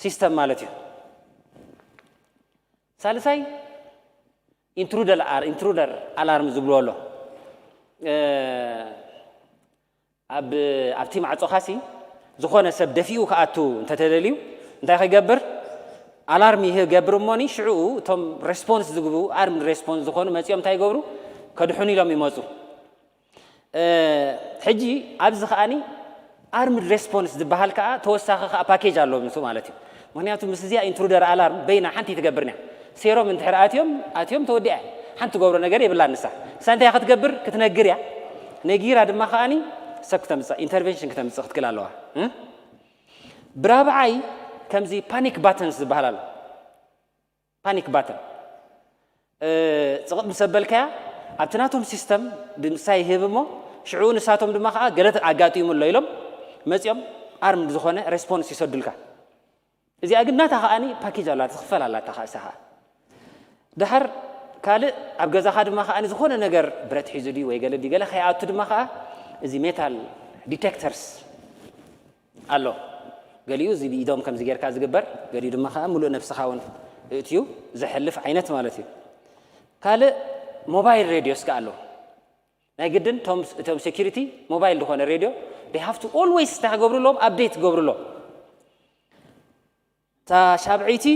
ሲስተም ማለት እዩ ሳልሳይ ኢንትሩደር ኢንትሩደር ኣላርም ዝብልዎ ኣሎ ኣብ ኣብቲ ማዕፆ ካሲ ዝኾነ ሰብ ደፊኡ ክኣቱ እንተተደልዩ እንታይ ክገብር ኣላርም ይገብር እሞኒ ሽዑ እቶም ሬስፖንስ ዝግቡ ኣርም ሬስፖንስ ዝኾኑ መፂኦም እንታይ ይገብሩ ከድሕኑ ኢሎም ይመፁ ሕጂ ኣብዚ ከኣኒ ኣርምድ ሬስፖንስ ዝበሃል ከዓ ተወሳኺ ከዓ ፓኬጅ ኣለዎ ምስ ማለት እዩ ምክንያቱ ምስ እዚኣ ኢንትሩደር ኣላርም በይና ሓንቲ ትገብር እያ ሴሮም እንድሕር ኣትዮም ኣትዮም ተወዲኣ ሓንቲ ትገብሮ ነገር የብላ ንሳ ንሳ እንታይ ክትገብር ክትነግር እያ ነጊራ ድማ ከኣኒ ሰብ ክተምፅእ ኢንተርቨንሽን ክተምፅእ ክትክል ኣለዋ ብራብዓይ ከምዚ ፓኒክ ባተንስ ዝበሃል ኣሎ ፓኒክ ባተን ፅቕጥ ምስ ኣበልካያ ኣብቲ ናቶም ሲስተም ድምሳ ይህብ እሞ ሽዑ ንሳቶም ድማ ከዓ ገለ ኣጋጢሙ ኣሎ ኢሎም መፂኦም ኣርምድ ዝኾነ ሬስፖንስ ይሰዱልካ እዚኣ ግን ናታ ከዓኒ ፓኬጅ ኣላ ትኽፈል ኣላ እታ ከዓ እሳ ከዓ ድሓር ካልእ ኣብ ገዛኻ ድማ ከዓኒ ዝኾነ ነገር ብረት ሒዙ ድዩ ወይ ገለ ድዩ ገለ ከይኣቱ ድማ ከዓ እዚ ሜታል ዲቴክተርስ ኣሎ ገሊኡ እዚ ብኢዶም ከምዚ ጌርካ ዝግበር ገሊኡ ድማ ከዓ ሙሉእ ነብስኻ እውን እእትዩ ዘሕልፍ ዓይነት ማለት እዩ ካልእ ሞባይል ሬድዮስ ከዓ ኣሎ ናይ ግድን እቶም ሴኪሪቲ ሞባይል ዝኾነ ሬድዮ they have to always እንታይ ክገብሩ ኣለዎም ኣፕዴት ክገብሩ ኣለዎም እታ ሻብዐይቲ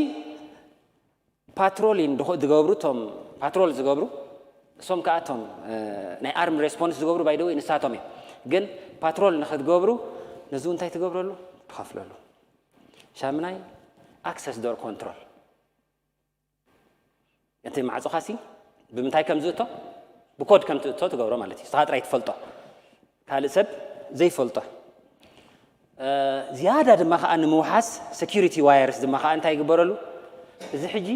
ፓትሮሊን ዝገብሩ እቶም ፓትሮል ዝገብሩ እሶም ከዓ እቶም ናይ ኣርም ሬስፖንስ ዝገብሩ ባይደወይ ንሳቶም እዮም ግን ፓትሮል ንክትገብሩ ነዚ እንታይ ትገብረሉ? ትኸፍለሉ። ሻምናይ፣ ኣክሰስ ዶር ኮንትሮል። እቲ ማዕጾኻሲ ብምንታይ ከም ዝእቶ? ብኮድ ከም ትእቶ ትገብሮ ማለት እዩ። ንስኻ ጥራይ ትፈልጦ፣ ካልእ ሰብ ዘይፈልጦ። ዝያዳ ድማ ከዓ ንምውሓስ፣ ሴኩሪቲ ዋየርስ ድማ ከዓ እንታይ ይግበረሉ? እዚ ሕጂ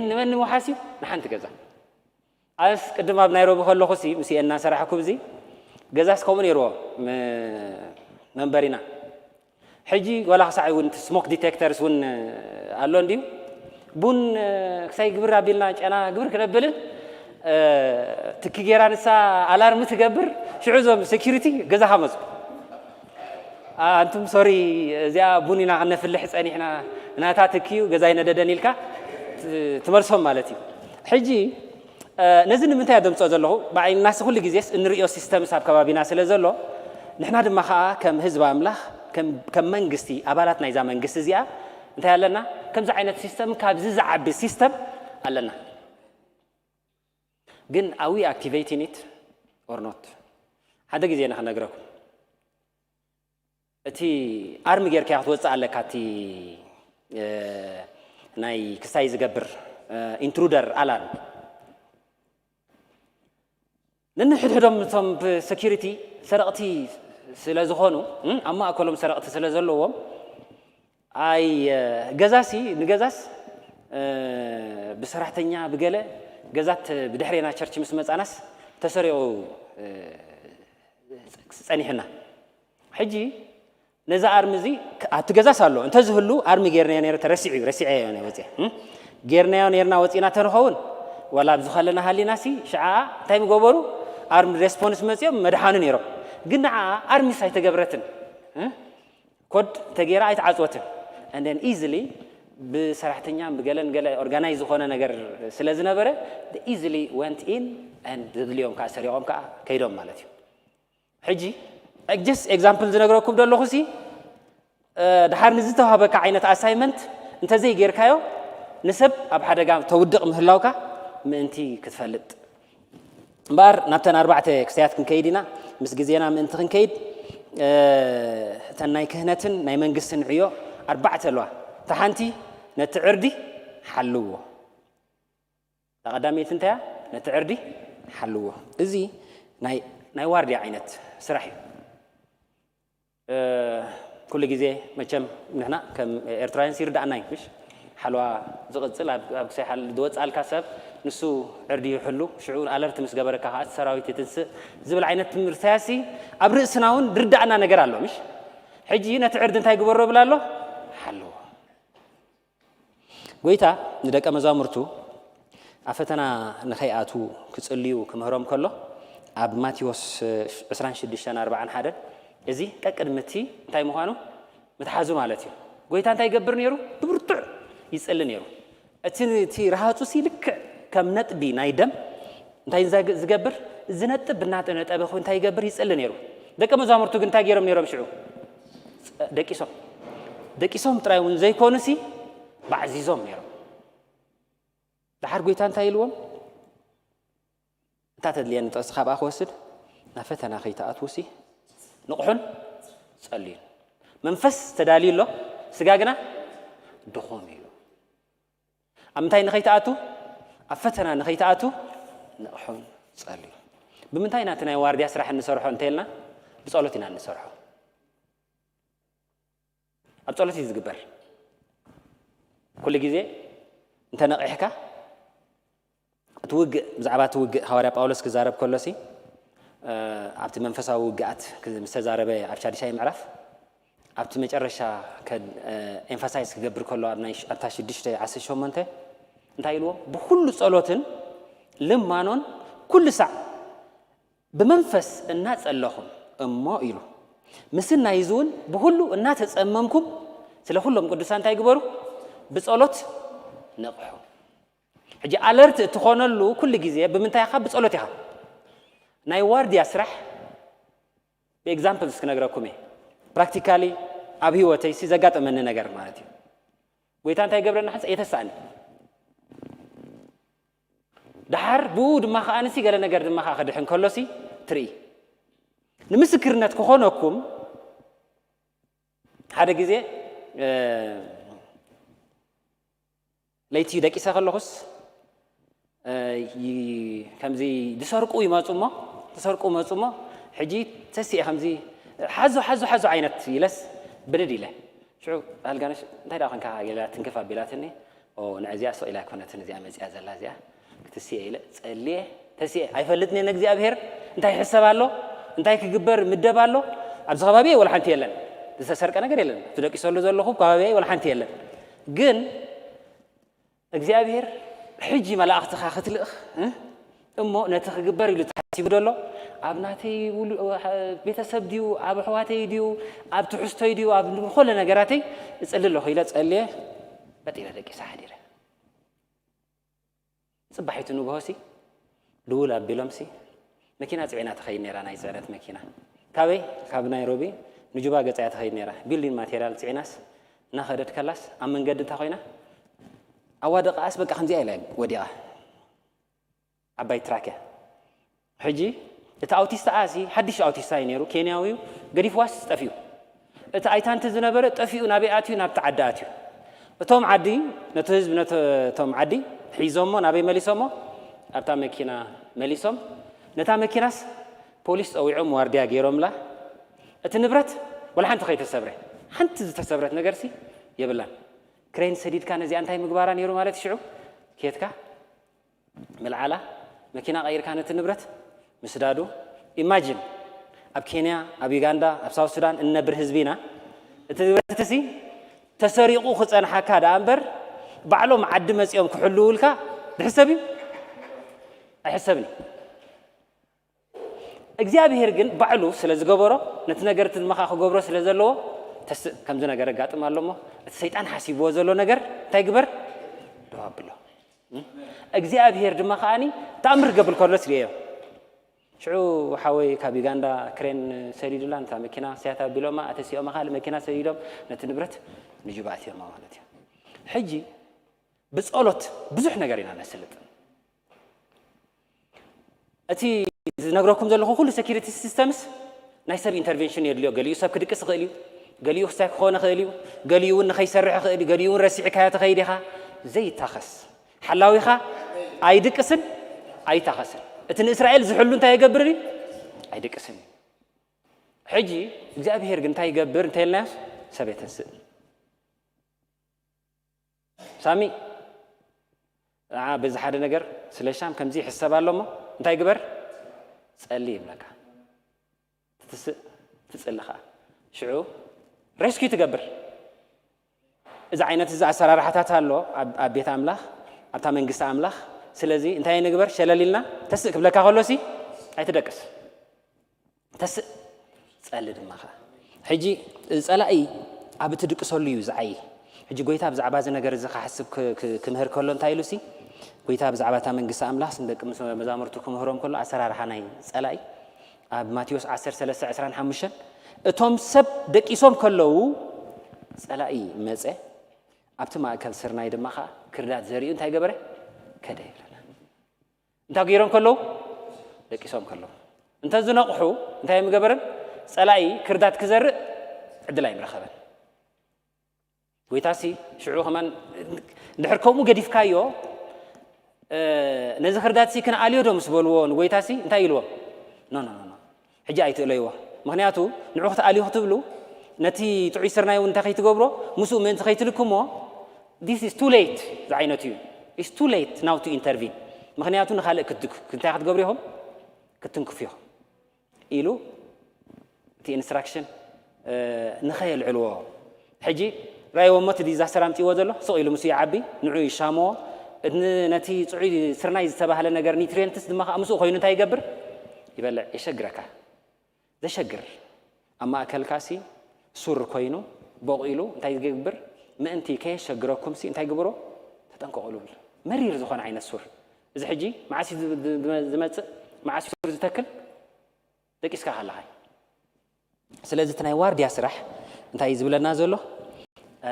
ንመን ንምውሓስ እዩ? ንሓንቲ ገዛ። ኣስ ቅድም ኣብ ናይሮቢ ከለኹ ሲ ምስ እናሰራሕኩ እዚ ገዛስ ከምኡ ነይርዎ መንበሪና። ሕጂ ዋላ ክሳዕ እውን ስሞክ ዲቴክተርስ እውን ኣሎ እንድዩ። ቡን ክሳይ ግብር ኣቢልና ጨና ግብር ክነብልን ትኪ ጌራ ንሳ ኣላርሚ ትገብር። ሽዑ እዞም ሴኪሪቲ ገዛኻ መፁ። ኣንቱም ሶሪ፣ እዚኣ ቡን ኢና ክነፍልሕ ፀኒሕና፣ ናታ ትኪ እዩ፣ ገዛ ይነደደን ኢልካ ትመልሶም ማለት እዩ። ሕጂ ነዚ ንምንታይ ኣደምፆ ዘለኹ? ብዓይናስ ኩሉ ግዜስ እንርእዮ ሲስተምስ ኣብ ከባቢና ስለ ዘሎ፣ ንሕና ድማ ከዓ ከም ህዝቢ ኣምላኽ፣ ከም መንግስቲ፣ ኣባላት ናይዛ መንግስቲ እዚኣ እንታይ ኣለና? ከምዚ ዓይነት ሲስተም፣ ካብዚ ዝዓቢ ሲስተም ኣለና። ግን ኣዊ ኣክቲቬቲን ኢት ኦር ኖት? ሓደ ግዜ ንክነግረኩም። እቲ ኣርሚ ጌርካዮ ክትወፅእ ኣለካ። እቲ ናይ ክስታይ ዝገብር ኢንትሩደር ኣላርም። ነንሕድሕዶም እቶም ብሰኪሪቲ ሰረቕቲ ስለ ዝኾኑ፣ ኣብ ማእከሎም ሰረቕቲ ስለ ዘለዎም፣ ኣይ ገዛሲ ንገዛስ ብሰራሕተኛ ብገለ ገዛት ብድሕሬና ቸርች ምስ መፃናስ ተሰሪቑ ጸኒሕና። ሕጂ ነዚ ኣርሚ እዚ ኣብቲ ገዛስ ኣሎ እንተዝህሉ ኣርሚ ጌርናዮ ነይረ ተረሲዑ እዩ ረሲዐዮ ነይረ ወፅአ ጌርናዮ ነይርና ወፂና ተንኸውን ዋላ ኣብዚ ከለና ሃሊናሲ ሽዓ እንታይ ምገበሩ ኣርሚ ሬስፖንስ መፅኦም መድሓኑ ነይሮም ግን ንዓ ኣርሚስ ኣይተገብረትን ኮድ ተገይራ ኣይተዓፅወትን and then easily ብሰራሕተኛ ብገለን ገለ ኦርጋናይዝ ዝኾነ ነገር ስለ ዝነበረ easily went in and ዘድልዮም ከዓ ሰሪቖም ከዓ ከይዶም ማለት እዩ ሕጂ just example ዝነግረኩም ዘለኹ ሲ ድሓር ንዝተዋህበካ ዓይነት ኣሳይመንት እንተዘይጌርካዮ ንሰብ ኣብ ሓደጋ ተውድቕ ምህላውካ ምእንቲ ክትፈልጥ እምበኣር ናብተን ኣርባዕተ ክስተያት ክንከይድ ኢና ምስ ግዜና ምእንቲ ክንከይድ እተን ናይ ክህነትን ናይ መንግስትን ዕዮ ኣርባዕተ ኣለዋ እታ ሓንቲ ነቲ ዕርዲ ሓልዎ እታ ቀዳመይቲ እንታያ ነቲ ዕርዲ ሓልዎ እዚ ናይ ዋርድያ ዓይነት ስራሕ እዩ ኩሉ ግዜ መቸም ንሕና ከም ኤርትራውያንስ ይርዳእና እዩ ምሽ ሓልዋ ዝቕጽል ኣብ ክሳይ ሓል ዝወፅኣልካ ሰብ ንሱ ዕርዲ ይሕሉ ሽዑ ኣለርቲ ምስ ገበረካ ከዓ ሰራዊት ይትንስእ ዝብል ዓይነት ትምህርትያሲ ኣብ ርእስና እውን ዝርዳእና ነገር ኣሎ ምሽ ሕጂ ነቲ ዕርዲ እንታይ ግበሮ ብል ኣሎ ሓልዎ ጎይታ ንደቀ መዛሙርቱ ኣብ ፈተና ንኸይኣትዉ ክጽልዩ ክምህሮም ከሎ ኣብ ማቴዎስ ዕስራን ሽዱሽተን ኣርባዓን ሓደን እዚ ቀቅድሚ እቲ እንታይ ምዃኑ ምትሓዙ ማለት እዩ። ጎይታ እንታይ ይገብር ነይሩ? ብብርቱዕ ይጽሊ ነይሩ። እቲ እቲ ረሃጹሲ ልክዕ ከም ነጥቢ ናይ ደም እንታይ ዝገብር ዝነጥብ እናጠነጠበ እንታይ ይገብር ይጽሊ ነይሩ። ደቀ መዛሙርቱ ግን እንታይ ገይሮም ነይሮም ሽዑ? ደቂሶም ደቂሶም ጥራይ እውን ዘይኮኑሲ ባዕዚዞም ነይሮም። ደሓር ጎይታ እንታይ ኢልዎም? እታ ተድልየኒ ጥቕሲ ካብኣ ክወስድ ናብ ፈተና ከይትኣትዉሲ ንቕሑን ጸልዩን። መንፈስ ተዳልዩ ኣሎ፣ ስጋ ግና ድኹም እዩ። ኣብ ምንታይ ንኸይትኣቱ? ኣብ ፈተና ንኸይትኣቱ ንቕሑን ጸልዩ። ብምንታይ ናቲ ናይ ዋርድያ ስራሕ እንሰርሖ እንተልና ብጸሎት ኢና እንሰርሖ። ኣብ ጸሎት እዩ ዝግበር ኩሉ ግዜ እንተ ነቒሕካ እቲ ውግእ ብዛዕባ እቲ ውግእ ሃዋርያ ጳውሎስ ክዛረብ ከሎሲ ኣብቲ መንፈሳዊ ውግኣት ምስ ተዛረበ ኣብ ሻድሻይ ምዕራፍ ኣብቲ መጨረሻ ኤምፋሳይዝ ክገብር ከሎ ኣብታ ሽዱሽተ ዓሰርተ ሸሞንተ እንታይ ኢልዎም ብኩሉ ጸሎትን ልማኖን ኩሉ ሳዕ ብመንፈስ እናጸለኹም እሞ ኢሉ ምስናይ እዚ እውን ብኩሉ እናተጸመምኩም ስለ ኩሎም ቅዱሳን እንታይ ግበሩ ብጸሎት ንቕሑ ሕጂ ኣለርት እትኾነሉ ኩሉ ግዜ ብምንታይ ኢኻ ብጸሎት ኢኻ ናይ ዋርድያ ስራሕ ብኤግዛምፕልስ ክነግረኩም እየ ፕራክቲካሊ ኣብ ህይወተይሲ ዘጋጠመኒ ነገር ማለት እዩ ጎይታ እንታይ ገብረና ሓንፀ የተሳእኒ ደሓር ብኡ ድማ ከዓ ንሲ ገለ ነገር ድማ ከዓ ክድሕን ከሎሲ ትርኢ ንምስክርነት ክኾነኩም ሓደ ግዜ ለይቲ ደቂሰ ከለኹስ ከምዚ ዝሰርቁ ይመፁ እሞ ዝሰርቁ መፁ እሞ ሕጂ ተሲኤ ከምዚ ሓዞ ሓዞ ሓዞ ዓይነት ኢለስ ብድድ ኢለ ሽዑ ኣልጋነሽ እንታይ ደኣ ኮንካ ኢላ ትንክፍ ኣቢላትኒ። ንዕዚኣ ስቕ ኢላ ኣይኮነትን እዚኣ መፂኣ ዘላ እዚኣ ክትስኤ ኢለ ፀልየ ተስኤ ኣይፈልጥን እየ ንእግዚኣብሔር እንታይ ይሕሰብ ኣሎ እንታይ ክግበር ምደብ ኣሎ ኣብዚ ከባቢ ወላ ሓንቲ የለን ዝተሰርቀ ነገር የለን እቲ ደቂሰሉ ዘለኹ ከባቢ ወላ ሓንቲ የለን ግን እግዚኣብሔር ሕጂ መላእኽትኻ ክትልእኽ እሞ ነቲ ክግበር ኢሉ ተሓሲቡ ደሎ ኣብ ናተይ ቤተሰብ ድዩ ኣብ ኣሕዋተይ ድዩ ኣብ ትሕዝቶይ ድዩ ኣብ ዝኾነ ነገራተይ እፅሊ ኣለኹ ኢለ ፀልየ በጢረ ደቂሳ ሓዲረ ፅባሒቱ ንግሆሲ ድውል ኣቢሎምሲ መኪና ፅዒና ትኸይድ ነይራ ናይ ፅዕነት መኪና ካበይ ካብ ናይሮቢ ንጁባ ገፃያ ትኸይድ ነይራ ቢልዲንግ ማቴሪያል ፅዒናስ እናኸደት ከላስ ኣብ መንገዲ እንታ ኮይና ኣዋደቃኣስ በቃ ከምዚኣ ኢላ ወዲቓ ዓባይ ትራክ እያ ሕጂ እቲ ኣውቲስታ ኣሲ ሓድሽ ኣውቲስታ እዩ ነይሩ ኬንያዊ እዩ ገዲፍዋስ ጠፊኡ እቲ ኣይታንቲ ዝነበረ ጠፊኡ ናበይ ኣትዩ ናብቲ ዓዲ ኣትዩ እቶም ዓዲ ነቲ ህዝቢ ነቶም ዓዲ ሒዞሞ ናበይ መሊሶሞ ኣብታ መኪና መሊሶም ነታ መኪናስ ፖሊስ ፀዊዖም ዋርድያ ገይሮምላ እቲ ንብረት ወላ ሓንቲ ከይተሰብረ ሓንቲ ዝተሰብረት ነገርሲ የብላን ክሬን ሰዲድካ ነዚኣ እንታይ ምግባራ ነይሩ ማለት ሽዑ ኬትካ ምልዓላ መኪና ቀይርካ ነቲ ንብረት ምስዳዱ imagine ኣብ ኬንያ ኣብ ዩጋንዳ ኣብ ሳውት ሱዳን እንነብር ህዝቢ ኢና እቲ ንብረት እትሲ ተሰሪቑ ክፀንሓካ ደኣ እምበር ባዕሎም ዓዲ መፂኦም ክሕልውልካ ዝሕሰብ እዩ ኣይሕሰብን እግዚኣብሔር ግን ባዕሉ ስለ ዝገበሮ ነቲ ነገር እቲ ድማ ከዓ ክገብሮ ስለ ዘለዎ ተስእ ከምዚ ነገር ኣጋጥም ኣሎ እሞ እቲ ሰይጣን ሓሲብዎ ዘሎ ነገር እንታይ ግበር ደው ኣብሎ እግዚኣብሔር ድማ ከዓኒ ተኣምር ክገብር ከሎ ስሪአዮ ሽዑ ሓወይ ካብ ዩጋንዳ ክሬን ሰዲዱላ ነታ መኪና ስያታ ኣቢሎማ ኣተሲኦማ ካልእ መኪና ሰዲዶም ነቲ ንብረት ንጁባ ኣትዮማ ማለት እዩ ሕጂ ብፀሎት ብዙሕ ነገር ኢና ነስልጥ እቲ ዝነግረኩም ዘለኹ ኩሉ security systemስ ናይ ሰብ intervention የድልዮ ገሊኡ ሰብ ክድቅስ ይኽእል እዩ ገሊኡ ክሳይ ክኾነ ይኽእል እዩ ገሊኡ እውን ንኸይሰርሕ ይኽእል እዩ ገሊኡ እውን ረሲዕካዮ ትኸይድ ኢኻ ዘይታኸስ ሓላዊኻ ኣይድቅስን ኣይታኸስን እቲ ንእስራኤል ዝሕሉ እንታይ ይገብር እዩ ኣይድቅስን እዩ ሕጂ እግዚኣብሔር ግን እንታይ ይገብር እንታይ ኢልናዮስ ሰብ የተስእ ሳሚ ንዓ በዚ ሓደ ነገር ስለ ሻም ከምዚ ይሕሰብ ኣሎ እሞ እንታይ ግበር ጸሊ ይብለካ ትትስእ ትጽሊ ከዓ ሽዑ rescue ትገብር እዚ ዓይነት እዚ ኣሰራርሓታት ኣሎ ኣብ ቤት ኣምላኽ ኣብታ መንግስቲ ኣምላኽ ስለዚ እንታይ ንግበር ሸለል ኢልና ተስእ ክብለካ ከሎሲ ኣይትደቅስ ተስእ ጸሊ ድማ ኸዓ ሕጂ ጸላኢ ኣብ እትድቅሰሉ እዩ ዝዓይ ሕጂ ጎይታ ብዛዕባ እዚ ነገር እዚ ክሓስብ ክምህር ከሎ እንታይ ኢሉ ሲ ጎይታ ብዛዕባ እታ መንግስቲ ኣምላኽ ንደቂ መዛሙርቱ ክምህሮም ከሎ ኣሰራርሓ ናይ ጸላኢ ኣብ ማቴዎስ ዓሰርተ ሰለስተ ዕስራን ሓሙሽተን እቶም ሰብ ደቂሶም ከለዉ ጸላኢ መጸ ኣብቲ ማእከል ስርናይ ድማ ኸዓ ክርዳድ ዘሪኡ እንታይ ገበረ ከደ ይብለና እንታይ ገይሮም ከለዉ ደቂሶም ከለዉ እንተ ዝነቕሑ እንታይ እዮም ገበረን ጸላኢ ክርዳድ ክዘርእ ዕድል ኣይምረኸበን ጎይታሲ ሽዑ ከማን ድሕር ከምኡ ገዲፍካዮ ነዚ ክርዳድሲ ክንኣልዮ ዶ ምስ በልዎ ንጎይታሲ እንታይ ኢልዎም ኖ ኖ ኖ ሕጂ ኣይትእለይዎ ምክንያቱ ንዑ ክትኣልዩ ክትብሉ ነቲ ጥዑይ ስርናይ እውን እንታይ ከይትገብሮ ምስኡ ምእንቲ ከይትልክሞ this is too late ዝዓይነቱ እዩ is too late now to intervene ምክንያቱ ንካልእ እንታይ ክትገብሩ ኢኹም ክትንክፉ ኢኹም ኢሉ እቲ ኢንስትራክሽን ንኸየልዕልዎ ሕጂ ራይዎ እሞ እቲ ዲዛስተር ኣምፅዎ ዘሎ ስቕ ኢሉ ምስኡ ይዓቢ ንዑ ይሻምዎ ነቲ ፅዑይ ስርናይ ዝተባህለ ነገር ኒትሪየንትስ ድማ ከዓ ምስኡ ኮይኑ እንታይ ይገብር ይበልዕ የሸግረካ ዘሸግር ኣብ ማእከልካሲ ሱር ኮይኑ ቦቕ ኢሉ እንታይ ዝገብር ምእንቲ ከየሸግረኩምሲ እንታይ ግብሮ ተጠንቀቑሉ ብል መሪር ዝኾነ ዓይነት ሱር እዚ ሕጂ መዓስ ዝመፅእ መዓስ ሱር ዝተክል ደቂስካ ከለኻ እዩ ስለዚ እቲ ናይ ዋርድያ ስራሕ እንታይ እዩ ዝብለና ዘሎ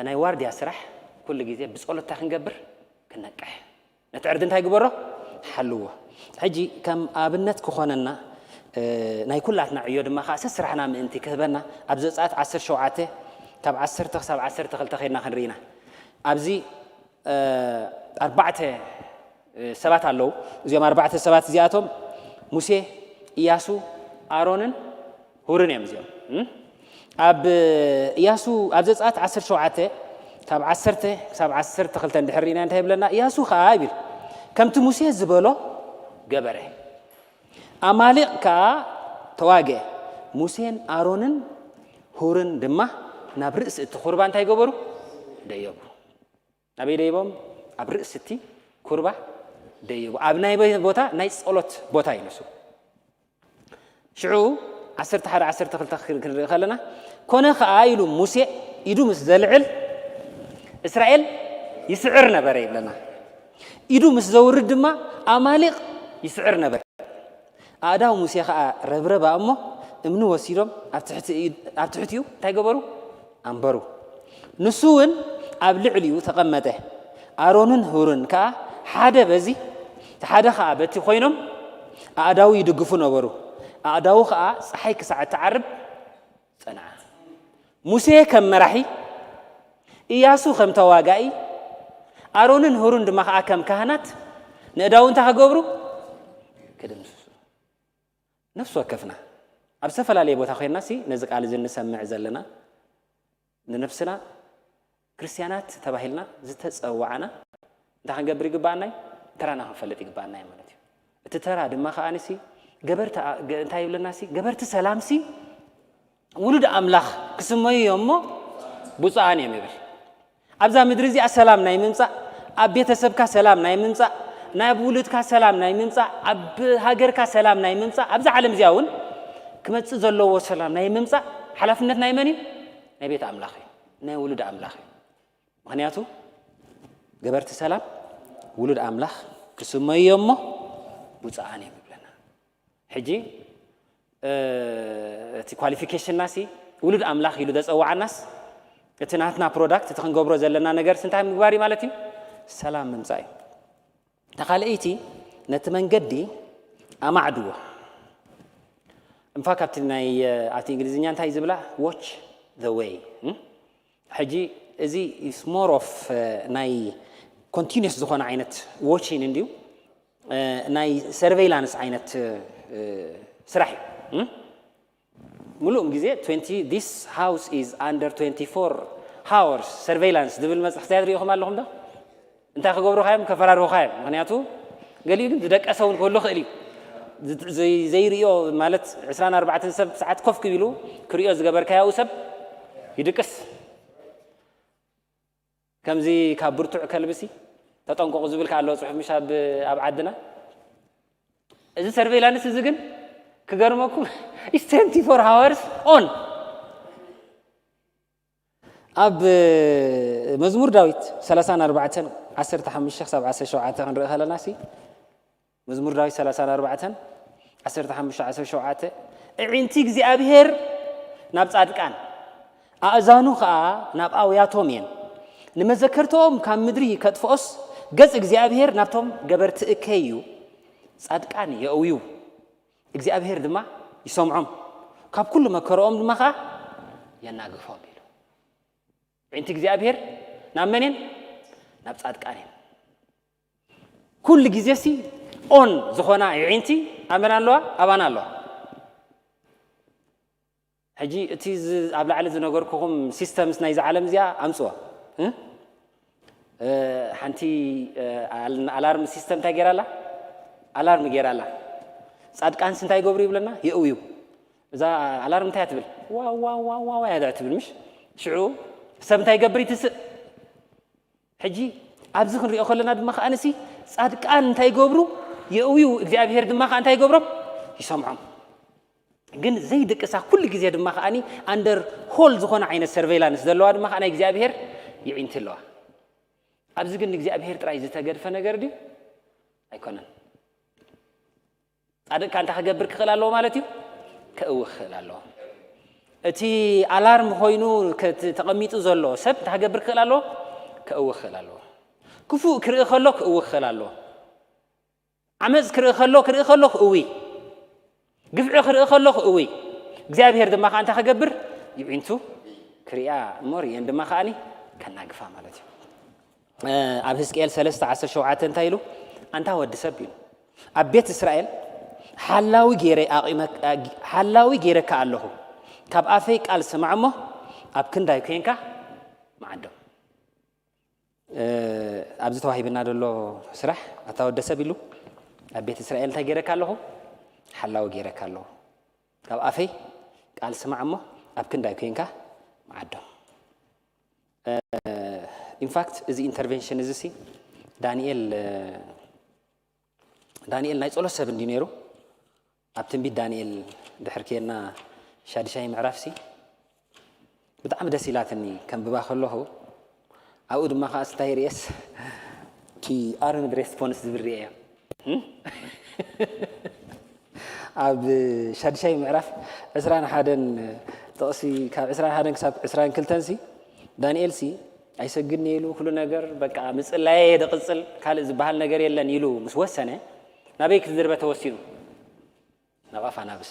ናይ ዋርድያ ስራሕ ኩሉ ግዜ ብፀሎት እንታይ ክንገብር ክነቅሕ ነቲ ዕርዲ እንታይ ግበሮ ሓልዎ ሕጂ ከም ኣብነት ክኾነና እ፣ ናይ ኩላትና ዕዮ ድማ ከኣ ሰስራሕና ምእንቲ ክህበና ኣብ ዘጸኣት ዓሰርተ ሸውዓተ ካብ ዓሰርተ ክሳብ ዓሰርተ ክልተ ኸድና ክንርኢና። ኣብዚ፣ እ፣ ኣርባዕተ፣ እ፣ ሰባት ኣለዉ። እዚኦም ኣርባዕተ ሰባት እዚኣቶም ሙሴ፣ ኢያሱ፣ ኣሮንን ሁርን እዮም እዚኦም። እም? ኣብ ኢያሱ፣ ኣብ ዘጸኣት ዓሰርተ ሸውዓተ ካብ ዓሰርተ ክሳብ ዓሰርተ ክልተ እንድሕር ርኢና እንታይ ይብለና? ኢያሱ ኸኣ ይብል፣ ከምቲ ሙሴ ዝበሎ ገበረ። ኣማሌቕ ከኣ ተዋግአ። ሙሴን ኣሮንን ሁርን ድማ ናብ ርእሲ እቲ ኹርባ እንታይ ገበሩ? ደየቡ። ናበይ ደይቦም? ኣብ ርእሲ እቲ ኩርባ ደይቡ። ኣብ ናይ በይ ቦታ? ናይ ጸሎት ቦታ እዩ ንሱ። ሽዑ ዓሰርተ ሓደ ዓሰርተ ክልተ ክን-፣ ክንርኢ ከለና፣ ኮነ ኸኣ ኢሉ ሙሴ ኢዱ ምስ ዘልዕል እስራኤል ይስዕር ነበረ ይብለና። ኢዱ ምስ ዘውርድ ድማ ኣማሌቕ ይስዕር ነበረ። ኣእዳው ሙሴ ኸኣ ረብረባ እሞ እምኒ ወሲዶም ኣብ ትሕቲ ኢድ-፣ ኣብ ትሕቲኡ እንታይ ገበሩ? ኣንበሩ። ንሱ እውን ኣብ ልዕሊኡ ተቐመጠ። ኣሮንን ሁርን ከኣ ሓደ በዚ፣ ሓደ ኸኣ በቲ ኮይኖም ኣእዳዉ ይድግፉ ነበሩ። ኣእዳዉ ኸኣ ጸሓይ ክሳዕ እትዓርብ ጸንዓ። ሙሴ ከም መራሒ፣ ኢያሱ ከም ተዋጋኢ፣ ኣሮንን ሁርን ድማ ኸኣ ከም ካህናት ንእዳዉ እንታይ ክገብሩ? ክድምስሱ። ነፍሲ ወከፍና ኣብ ዝተፈላለየ ቦታ ኮይንና ሲ ነዚ ቃል እዚ እንሰምዕ ዘለና ንነፍስና ክርስትያናት ተባሂልና ዝተጸዋዕና እንታይ ክንገብር ይግባኣና እዩ? ተራና ክንፈልጥ ይግባኣና እዩ ማለት እዩ። እቲ ተራ ድማ ከኣ ንሲ ገበርቲ ኣ-፣ ገ-፣ እንታይ ይብለና ሲ? ገበርቲ ሰላም ሲ ውሉድ ኣምላኽ ክስመዩ እዮም እሞ ብፁዓን እዮም ይብል። ኣብዛ ምድሪ እዚኣ ሰላም ናይ ምምጻእ፣ ኣብ ቤተሰብካ ሰላም ናይ ምምጻእ፣ ናብ ውሉድካ ሰላም ናይ ምምጻእ፣ ኣብ ሃገርካ ሰላም ናይ ምምጻእ፣ ኣብዛ ዓለም እዚኣ እውን ክመጽእ ዘለዎ ሰላም ናይ ምምጻእ ሓላፍነት ናይ መን እዩ? ናይ ቤት ኣምላኽ እዩ። ናይ ውሉድ ኣምላኽ እዩ። ምኽንያቱ ገበርቲ ሰላም ውሉድ ኣምላኽ ክስመዩ እዮም እሞ ብፁዓን እዮም ይብለና። ሕጂ፣ እ፣ እቲ ኳሊፊኬሽንና ሲ ውሉድ ኣምላኽ ኢሉ ዘጸውዓናስ እቲ ናትና ፕሮዳክት፣ እቲ ክንገብሮ ዘለና ነገር እንታይ ምግባር እዩ ማለት እዩ? ሰላም ምምጻእ እዩ። እታ ካልኣይቲ ነቲ መንገዲ ኣማዕድዎ። እንፋ ካብቲ ናይ፣ እ፣ ኣብቲ እንግሊዝኛ እንታይ ዝብላ? Watch the way። እም? ሕጂ እዚ is more of፣ እ፣ ናይ ኮንቲኒየስ ዝኾነ ዓይነት ዋቺን እንድዩ፣ እ፣ ናይ ሰርቬይላንስ ዓይነት፣ እ፣ ስራሕ እዩ። እም? ሙሉእ ግዜ twenty፣ this house is under twenty-four hours surveillance ዝብል መጽሓፍ እንታይ ትሪኢኹም ኣለኹም ዶ? እንታይ ክገብሩኻ እዮም? ከፈራርሁኻ እዮም። ምኽንያቱ ገሊኡ ግን ዝደቀሰ እውን ክህሉ ይኽእል እዩ። ዝ-፣ ዘይ-፣ ዘይርእዮ ማለት ዕስራን ኣርባዕተን ሰብ ሰዓት ኮፍ ክቢሉ ክርእዮ ዝገበርካዮ ሰብ ይድቅስ። ከምዚ ካብ ብርቱዕ ከልብሲ ተጠንቀቑ ዝብል ከ ኣለዎ ጽሑፍ ምሽ ኣብ፣ ኣብ ዓድና። እዚ ሰርቬይላንስ እዚ ግን ክገርመኩም is twenty-four hours on። ኣብ መዝሙር ዳዊት ሰላሳን ኣርባዕተን ዓሰርተ ሓሙሽተ ክሳብ ዓሰርተ ሸውዓተ ክንርኢ ከለና ሲ፣ መዝሙር ዳዊት ሰላሳን ኣርባዕተን ዓሰርተ ሓሙሽተ ዓሰርተ ሸውዓተ፣ "ኣዒንቲ እግዚኣብሄር ናብ ጻድቃን፣ ኣእዛኑ ኸኣ ናብ ኣውያቶም እየን። ንመዘከርትኦም ካብ ምድሪ ከጥፍኦስ፣ ገጽ እግዚኣብሄር ናብቶም ገበርቲ እከይ እዩ። ጻድቃን የእውዩ፣ እግዚኣብሄር ድማ ይሰምዖም፣ ካብ ኩሉ መከርኦም ድማ ኸኣ የናግፎም" ኢሉ። ኣዒንቲ እግዚኣብሄር ናብ መን እየን? ናብ ጻድቃን እየን። ኩሉ ግዜ ሲ ኦን ዝኾና ኣዒንቲ ኣበና ኣለዋ፣ ኣባና ኣለዋ። ሕጂ እቲ ዝ-፣ ኣብ ላዕሊ ዝነገርኩኹም ሲስተምስ ናይዛ ዓለም እዚኣ ኣምጽዋ። እ? እ፣ ሓንቲ፣ እ፣ ኣል-፣ ኣላርም ሲስተም እንታይ ገይራ ኣላ? ኣላርም ገይራ ኣላ። ጻድቃንስ እንታይ ይገብሩ ይብለና? የእውዩ። እዛ ኣላርም እንታይ እያ ትብል? ዋው፣ ዋው፣ ዋው፣ ዋው እያ ትብል፣ ምሽ? ሽዑ ሰብ እንታይ ይገብር? ይትስእ። ሕጂ ኣብዚ ክንሪኦ ከለና ድማ ከኣ ንሲ ጻድቃን እንታይ ይገብሩ? የእውዩ። እግዚኣብሄር ድማ ከኣ እንታይ ይገብሮም? ይሰምዖም። ግን ዘይድቅሳ ኩሉ ግዜ ድማ ከኣ ኣንደር ሆል ዝኾነ ዓይነት ሰርቬይላንስ ዘለዋ ድማ ከኣ ናይ እግዚኣብሄር የዒንቲ ኣለዋ። ኣብዚ ግን ንእግዚኣብሄር ጥራይ ዝተገድፈ ነገር ድዩ? ኣይኮነን። ጻድቅ ከኣ እንታይ ክገብር ክኽእል ኣለዎ ማለት እዩ? ከእዊ ክኽእል ኣለዎ። እቲ ኣላርም ኮይኑ ከ-፣ ተቐሚጡ ዘሎ ሰብ እንታይ ክገብር ክኽእል ኣለዎ? ከእዊ ክኽእል ኣለዎ። ክፉእ ክርኢ ከሎ ክእዊ ክኽእል ኣለዎ። ዓመጽ ክርኢ ከሎ፣ ክርኢ ከሎ ክእዊ። ግፍዒ ክርኢ ከለኹ እውይ እግዚኣብሔር ድማ ከዓ እንታይ ክገብር ይዒንቱ ክሪኣ እሞ ርእየን ድማ ከዓኒ ከናግፋ ማለት እዩ። ኣብ ህዝቅኤል ሰለስተ ዓሰርተ ሸውዓተ እንታይ ኢሉ? ኣንታ ወዲ ሰብ ኢሉ ኣብ ቤት እስራኤል ሓላዊ ገይረ ኣቂመ ሓላዊ ገይረካ ኣለኹ፣ ካብ ኣፈይ ቃል ስማዕ እሞ ኣብ ክንዳይ ኮንካ መዓዶም። ኣብዚ ተዋሂብና ዘሎ ስራሕ ኣታ ወደ ሰብ ኢሉ ኣብ ቤት እስራኤል እንታይ ገይረካ ኣለኹ? ሓላዊ ገይረካ ኣለኹ፣ ካብ ኣፈይ ቃል ስማዕ እሞ ኣብ ክንዳይ ኮንካ መዓዶም። ኢንፋክት እዚ ኢንተርቨንሽን እዚ ሲ ዳንኤል ዳንኤል ናይ ጸሎት ሰብ እንዲ ነይሩ ኣብ ትንቢት ዳንኤል ድሕር ከየና ሻድሻይ ምዕራፍ ሲ ብጣዕሚ ደስ ኢላትኒ ከንብባ ከለኹ ኣብኡ ድማ ከዓ ስታይ ርኤስ ቲ ኣርምድ ሬስፖንስ ዝብል ርኤ ኣብ ሻድሻይ ምዕራፍ ዕስራን ሓደን ጥቕሲ ካብ ዕስራን ሓደን ክሳብ ዕስራን ክልተን ሲ ዳንኤል ሲ ኣይሰግድን ኢሉ ኩሉ ነገር በቃ ምጽላየ ደቕጽል ካልእ ዝበሃል ነገር የለን ኢሉ ምስ ወሰነ ናበይ ክትዝርበ ተወሲኑ? ናባፍ ኣናብስ።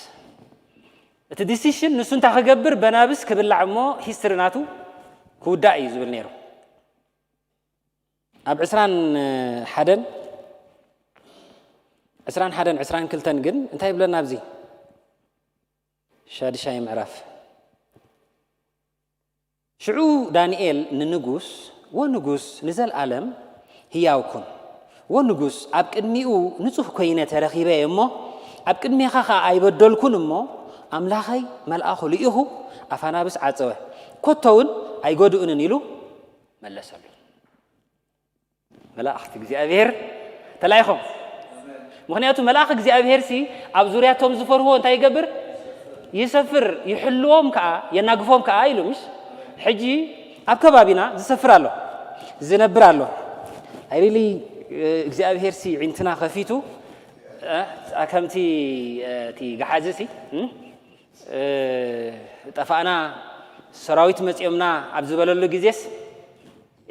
እቲ ዲሲሽን ንሱ እንታይ ክገብር በናብስ ክብላዕ እሞ ሂስትሪ ናቱ ክውዳእ እዩ ዝብል ነይሩ። ኣብ ዕስራን ሓደን ዕስራን ሓደን ዕስራን ክልተን ግን እንታይ ይብለና ኣብዚ ሻድሻይ ምዕራፍ? ሽዑ ዳንኤል ንንጉስ፣ "ወንጉስ ንዘልኣለም ህያው ኩን። ወንጉስ ኣብ ቅድሚኡ ንጹህ ኮይነ ተረኺበ እሞ ኣብ ቅድሜኻ ኸኣ ኣይበደልኩን እሞ ኣምላኸይ መልኣኹ ልኢኹ ኣፋናብስ ዓጸወ፣ ኮቶ እውን ኣይጎድኡንን" ኢሉ መለሰሉ። መላእኽቲ እግዚኣብሔር ተላኢኾም። ምኽንያቱ መልኣኽ እግዚኣብሔር ሲ ኣብ ዙርያ እቶም ዝፈርህዎ እንታይ ይገብር? ይሰፍር፣ ይሕልዎም ከዓ የናግፎም ከዓ ኢሉ ምሽ ሕጂ ኣብ ከባቢና ዝሰፍር ኣሎ ዝነብር ኣሎ። ኣይ ሪሊ እግዚኣብሔር ሲ ዒንትና ከፊቱ ከምቲ እቲ ገሓዚ ሲ ጠፋእና ሰራዊት መፂኦምና ኣብ ዝበለሉ ግዜስ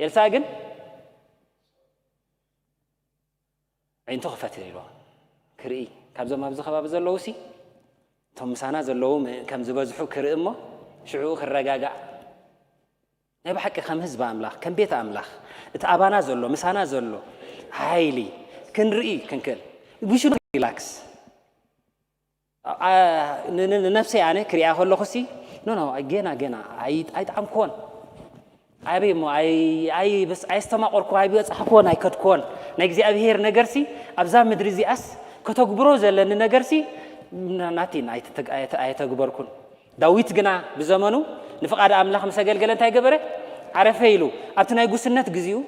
ኤልሳ ግን ዒንቱ ክፈት ኢልዎ ክርኢ ካብዞም ኣብዚ ከባቢ ዘለዉ ሲ እቶም ምሳና ዘለዉ ከም ዝበዝሑ ክርኢ እሞ ሽዕኡ ክረጋጋእ ናይ ብሓቂ ከም ህዝቢ ኣምላኽ ከም ቤት ኣምላኽ እቲ ኣባና ዘሎ ምሳና ዘሎ ሓይሊ ክንርኢ ክንክእል we should relax ንነፍሰይ ኣነ ክሪኣ ከለኹ ሲ ኖ ኖ ጌና ጌና ኣይጠዓምክዎን ኣበይ እሞ ኣየስተማቆርኩ ኣይበፃሕክዎን ኣይከድክዎን ናይ እግዚኣብሄር ነገር ሲ ኣብዛ ምድሪ እዚኣስ ከተግብሮ ዘለኒ ነገር ሲ ናቲን ኣይተግበርኩን ዳዊት ግና ብዘመኑ ንፍቓድ ኣምላኽ ምስ ኣገልገለ እንታይ ገበረ ዓረፈ ኢሉ ኣብቲ ናይ ጉስነት ግዚኡ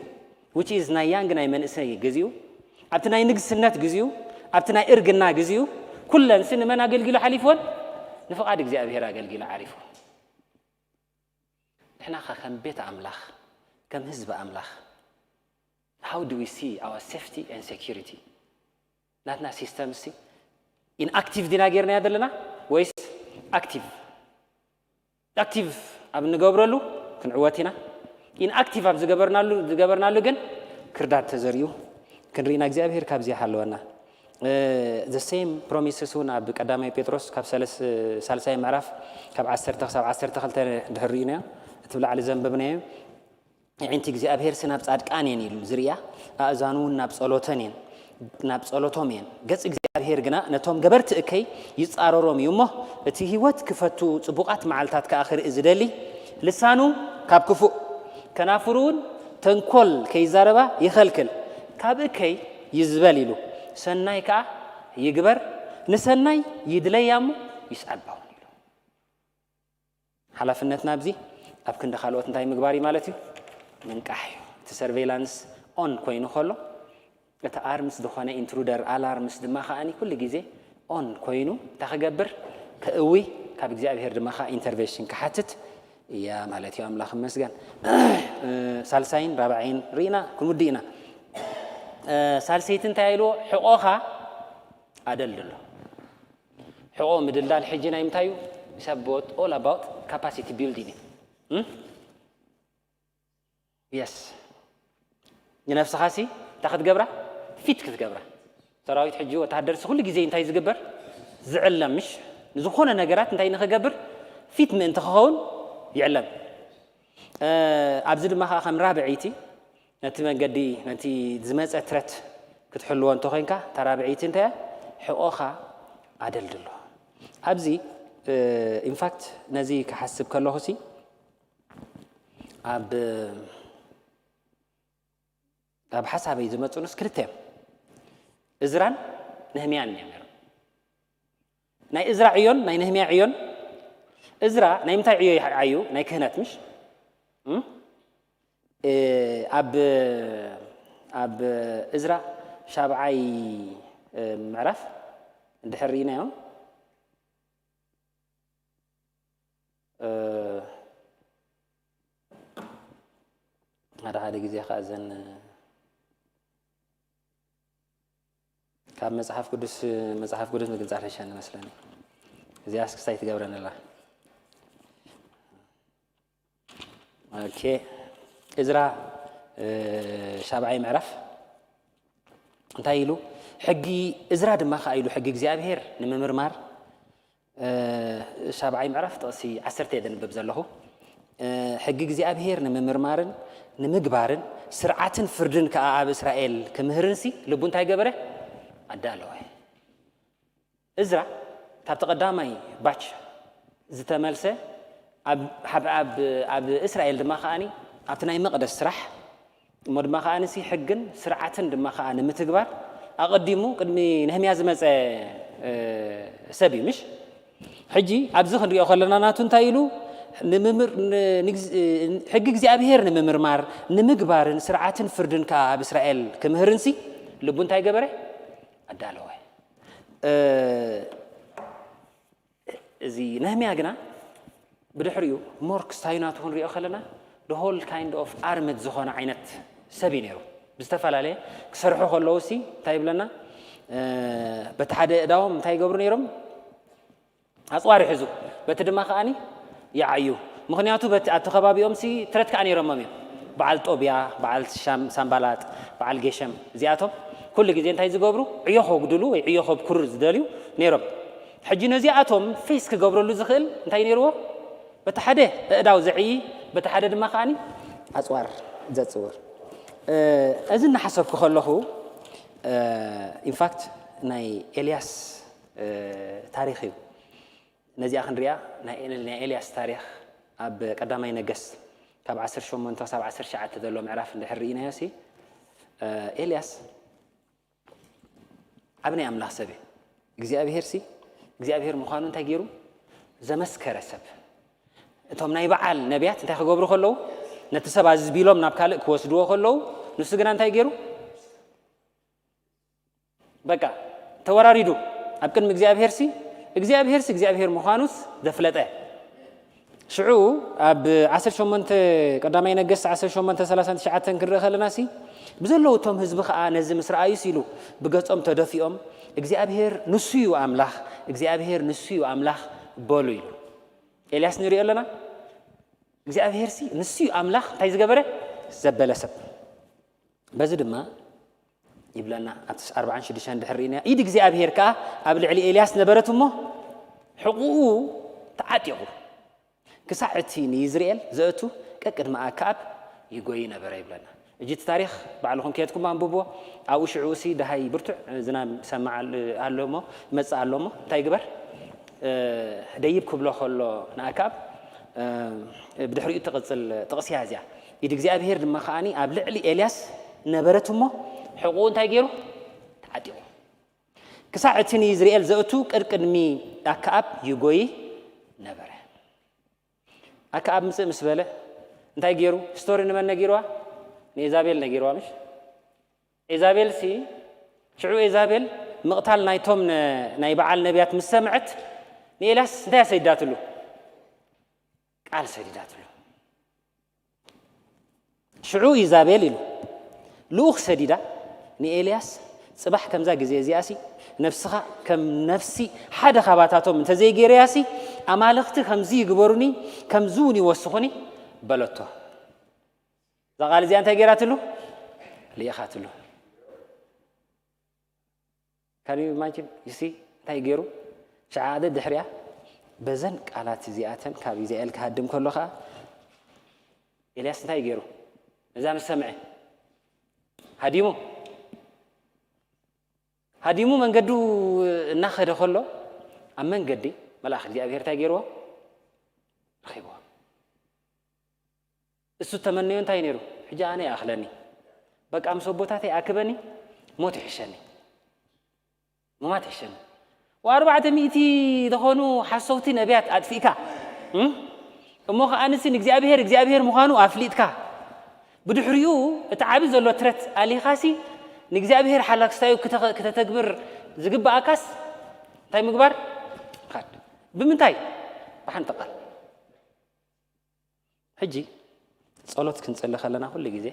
which is ናይ ያንግ ናይ መንእሰይ ግዚኡ ኣብቲ ናይ ንግስነት ግዚኡ ኣብቲ ናይ እርግና ግዚኡ ኩለንሲ ንመን ኣገልጊሉ ሓሊፍወን ንፍቓድ እግዚኣብሔር ኣገልጊሉ ዓሪፉ ንሕና ኸ ከም ቤት ኣምላኽ ከም ህዝቢ ኣምላኽ how do we see our safety and security ናትና ሲስተም ሲ ኢንኣክቲቭ ዲና ጌርናያ ዘለና ወይስ ኣክቲቭ ኣክቲቭ ኣብ እንገብረሉ ክንዕወት ኢና ኢንኣክቲቭ ኣብ ዝገበርናሉ ዝገበርናሉ ግን ክርዳድ ተዘሪኡ ክንርኢና እግዚኣብሔር ካብዚ ይሓለወና the same promises እውን ኣብ ቀዳማይ ጴጥሮስ ካብ ሳልሳይ ምዕራፍ ካብ ዓሰርተ ክሳብ ዓሰርተ ክልተ ድሕር ርኢናዮ እቲ ብላዕሊ ዘንበብናዮ ኣዒንቲ እግዚኣብሄርሲ ናብ ጻድቃን እየን ኢሉ ዝርእያ፣ ኣእዛኑ እውን ናብ ጸሎተን እየን፣ ናብ ጸሎቶም እየን። ገጽ እግዚኣብሄር ግና ነቶም ገበርቲ እከይ ይጻረሮም እዩ እሞ፣ እቲ ህይወት ክፈቱ ጽቡቓት መዓልታት ከኣ ክርኢ ዝደሊ፣ ልሳኑ ካብ ክፉእ፣ ከናፍሩ እውን ተንኮል ከይዛረባ ይኸልክል። ካብ እከይ ይዝበል ኢሉ፣ ሰናይ ከኣ ይግበር፣ ንሰናይ ይድለያ እሞ ይስዕባ እውን ኢሉ። ሓላፍነትና ኣብዚ ኣብ ክንዲ ካልኦት እንታይ ምግባር እዩ ማለት እዩ? ምንቃሕ እዩ። እቲ ሰርቬይላንስ ኦን ኮይኑ ከሎ እቲ ኣርምስ ዝኾነ ኢንትሩደር ኣላርምስ ድማ ከዓኒ ኩሉ ግዜ ኦን ኮይኑ እንታይ ክገብር? ከእዊ ካብ እግዚኣብሄር ድማ ከዓ ኢንተርቬንሽን ክሓትት እያ ማለት እዩ። ኣምላኽ ይመስገን። ሳልሳይን ራብዓይን ርኢና ክንውድእ ኢና። ሳልሰይቲ እንታይ ኢልዎ? ሕቖኻ ኣደልድሎ። ሕቖ ምድልዳል ሕጂ ናይ ምንታይ እዩ? It's about all about capacity building እዩ። የስ ንነፍስኻ ሲ እንታይ ክትገብራ? ፊት ክትገብራ። ሰራዊት ሕጂ ወታሃደር ሲ ኩሉ ግዜ እንታይ ዝግበር? ዝዕለም፣ ምሽ ንዝኾነ ነገራት እንታይ ንኽገብር ፊት ምእንቲ ክኸውን ይዕለም። ኣብዚ ድማ ከዓ ከም ራብዐይቲ ነቲ መንገዲ፣ ነቲ ዝመፀ ትረት ክትሕልዎ እንተኾይንካ፣ እታ ራብዐይቲ እንታይ እያ? ሕቖኻ ኣደልድሎ። ኣብዚ ኢንፋክት ነዚ ክሓስብ ከለኹ ሲ ኣብ ኣብ ሓሳበይ ዝመፁ ንስ ክልተ እዮም። እዝራን ነህምያን እዮም ነይሮም። ናይ እዝራ ዕዮን ናይ ነህምያ ዕዮን፣ እዝራ ናይ ምንታይ ዕዮ ይዓዩ? ናይ ክህነት፣ ምሽ ኣብ ኣብ እዝራ ሻብዓይ ምዕራፍ እንድሕር ርኢናዮ፣ ሓደ ሓደ ግዜ ከዓ እዘን ካብ መፅሓፍ ቅዱስ መፅሓፍ ቅዱስ ምግንፃል ሸን መስለኒ። እዚኣ እስክስታይ ትገብረን ኣላ። ኦኬ፣ እዝራ ሻብዓይ ምዕራፍ እንታይ ኢሉ? ሕጊ እዝራ ድማ ከዓ ኢሉ ሕጊ እግዚኣብሔር ንምምርማር ሻብዓይ ምዕራፍ ጥቕሲ ዓሰርተ እየ ዘንብብ ዘለኹ። ሕጊ እግዚኣብሔር ንምምርማርን ንምግባርን ስርዓትን ፍርድን ከዓ ኣብ እስራኤል ክምህርንሲ ልቡ እንታይ ገበረ? ኣዳለወ። እዝራ ካብቲ ቀዳማይ ባች ዝተመልሰ ኣብ እስራኤል ድማ ከዓኒ ኣብቲ ናይ መቕደስ ስራሕ እሞ ድማ ከዓንሲ ሕግን ስርዓትን ድማ ከዓ ንምትግባር ኣቐዲሙ ቅድሚ ነህምያ ዝመፀ ሰብ እዩ። ምሽ ሕጂ ኣብዚ ክንሪኦ ከለና ናቱ እንታይ ኢሉ? ንምምር- ን- ንግዝ- ሕጊ እግዚኣብሔር ንምምርማር ንምግባርን ስርዓትን ፍርድን ከዓ ኣብ እስራኤል ክምህርንሲ ልቡ እንታይ ገበረ? ኣዳለወ። እዚ ነህምያ ግና ብድሕሪኡ ሞር ክስታዩ ናቱ ክንሪኦ ከለና the whole kind of armed ዝኾነ ዓይነት ሰብ እዩ ነይሩ። ብዝተፈላለየ ክሰርሑ ከለዉ ሲ እንታይ ይብለና? በቲ ሓደ እዳዎም እንታይ ይገብሩ ነይሮም? ኣፅዋር ይሕዙ፣ በቲ ድማ ከዓኒ ይዓዩ። ምክንያቱ በቲ ኣብቲ ከባቢኦም ሲ ትረት ከዓ ነይሮሞም እዮም። በዓል ጦብያ፣ በዓል ሳምባላጥ፣ በዓል ጌሸም፣ እዚኣቶም ኩሉ ግዜ እንታይ ዝገብሩ? ዕዮ ከጉድሉ ወይ ዕዮ ከብክሩ ዝደልዩ ነይሮም። ሕጂ ነዚኣቶም ፌስ ክገብረሉ ዝኽእል እንታይ ነይርዎ? በቲ ሓደ ኣእዳው ዘዕይ፣ በቲ ሓደ ድማ ከዓኒ ኣፅዋር ዘፅውር። እዚ እናሓሰብኩ ከለኹ ኢንፋክት ናይ ኤልያስ ታሪኽ እዩ። ነዚኣ ክንሪኣ ናይ ኤልያስ ታሪኽ ኣብ ቀዳማይ ነገስ ካብ ዓሰርተ ሸሞንተ ክሳብ ዓሰርተ ትሽዓተ ዘሎ ምዕራፍ እንድሕር ርኢናዮ ሲ ኤልያስ ዓቢ ናይ ኣምላኽ ሰብ እዩ። እግዚኣብሄር ሲ እግዚኣብሄር ምዃኑ እንታይ ገይሩ ዘመስከረ ሰብ። እቶም ናይ በዓል ነቢያት እንታይ ክገብሩ ከለዉ ነቲ ሰብ ኣዝቢሎም ናብ ካልእ ክወስድዎ ከለዉ ንሱ ግና እንታይ ገይሩ በቃ ተወራሪዱ ኣብ ቅድሚ እግዚኣብሄር ሲ እግዚኣብሄር ሲ እግዚኣብሄር ምዃኑስ ዘፍለጠ ሽዑ ኣብ ዓሰርተ ሸሞንተ ቀዳማይ ነገስት ዓሰርተ ሸሞንተ ሰላሳ ትሽዓተ ክንርኢ ከለና ሲ ብዘለዉ እቶም ህዝቢ ከዓ ነዚ ምስ ረኣዩ ሲ ኢሉ ብገጾም ተደፊኦም እግዚኣብሄር ንሱ እዩ ኣምላኽ እግዚኣብሄር ንሱ እዩ ኣምላኽ በሉ ኢሉ ኤልያስ ንሪኦ ኣለና እግዚኣብሄር ሲ ንሱ እዩ ኣምላኽ እንታይ ዝገበረ ዘበለ ሰብ በዚ ድማ ይብለና ኣብቲ ኣርባዓን ሽዱሽተን ድሕር ርኢና ኢድ እግዚኣብሄር ከዓ ኣብ ልዕሊ ኤልያስ ነበረት እሞ ሕቁኡ ተዓጢቑ ክሳዕ እቲ ንይዝርኤል ዘእቱ ቀቅድሚ ኣክኣብ ይጎይ ነበረ ይብለና እጂ እቲ ታሪክ ባዕልኹም ከየትኩም ኣንብብዎ ኣብኡ ሽዑ ሲ ደሃይ ብርቱዕ ዝናብ ሰማዕ ኣሎ ሞ ይመፅእ ኣሎ ሞ እንታይ ግበር ደይብ ክብሎ ከሎ ንኣክኣብ ብድሕሪኡ ትቕፅል ጥቕሲ እያ እዚኣ ኢድ እግዚኣብሄር ድማ ከዓኒ ኣብ ልዕሊ ኤልያስ ነበረት እሞ ሕቑኡ እንታይ ገይሩ ተዓጢቑ ክሳዕ እቲ ንይዝርኤል ዘእቱ ቅድቅድሚ ኣክኣብ ይጎይ ነበረ ኣክኣብ ምፅእ ምስ በለ እንታይ ገይሩ ስቶሪ ንመን ነጊርዋ ንኤዛቤል ነጊርዋ ምሽ ኤዛቤል ሲ ሽዑ ኤዛቤል ምቕታል ናይቶም ናይ በዓል ነቢያት ምስ ሰምዐት ንኤልያስ እንታይ ሰዲዳትሉ ቃል ሰዲዳትሉ ሽዑ ኢዛቤል ኢሉ ልኡኽ ሰዲዳ ንኤልያስ ጽባሕ ከምዛ ግዜ እዚኣሲ ነብስኻ ከም ነፍሲ ሓደ ካባታቶም እንተዘይገይረያሲ ኣማልኽቲ ከምዚ ይግበሩኒ ከምዚ እውን ይወስኹኒ በለቶ እዛ ቃል እዚኣ እንታይ ገይራትሉ ልኢኻትሉ ካን ዩ ኢማጂን ዩ ሲ እንታይ ገይሩ ሸዓ ደድሕሪያ በዘን ቃላት እዚኣተን ካብ ኢዛኤል ክሃድም ከሎ ኸዓ ኤልያስ እንታይ ገይሩ? ነዛ ምስ ሰምዐ ሃዲሙ ሃዲሙ መንገዱ እናኸደ ከሎ ኣብ መንገዲ መልኣኽ እግዚኣብሔር እንታይ ገይርዎ? ረኺብዎ። እሱ ተመነዮ እንታይ ነይሩ? ሕጂ ኣነ ይኣኽለኒ፣ በቃ ምስ ኣቦታተይ ኣክበኒ፣ ሞት ይሕሸኒ፣ ምማት ይሕሸኒ። ወኣርባዕተ ሚእቲ ዝኾኑ ሓሰውቲ ነቢያት ኣጥፊእካ እም? እሞ ከኣ ንሲ ንእግዚኣብሔር እግዚኣብሔር ምዃኑ ኣፍሊጥካ ብድሕሪኡ እቲ ዓቢ ዘሎ ትረት ኣሊኻሲ ንእግዚኣብሔር ሓላክስታዩ ክተ- ክተተግብር ዝግብኣካስ እንታይ ምግባር? ኻድ ብምንታይ? ብሓንቲ ቃል። ሕጂ ጸሎት ክንጽሊ ከለና ኩሉ ግዜ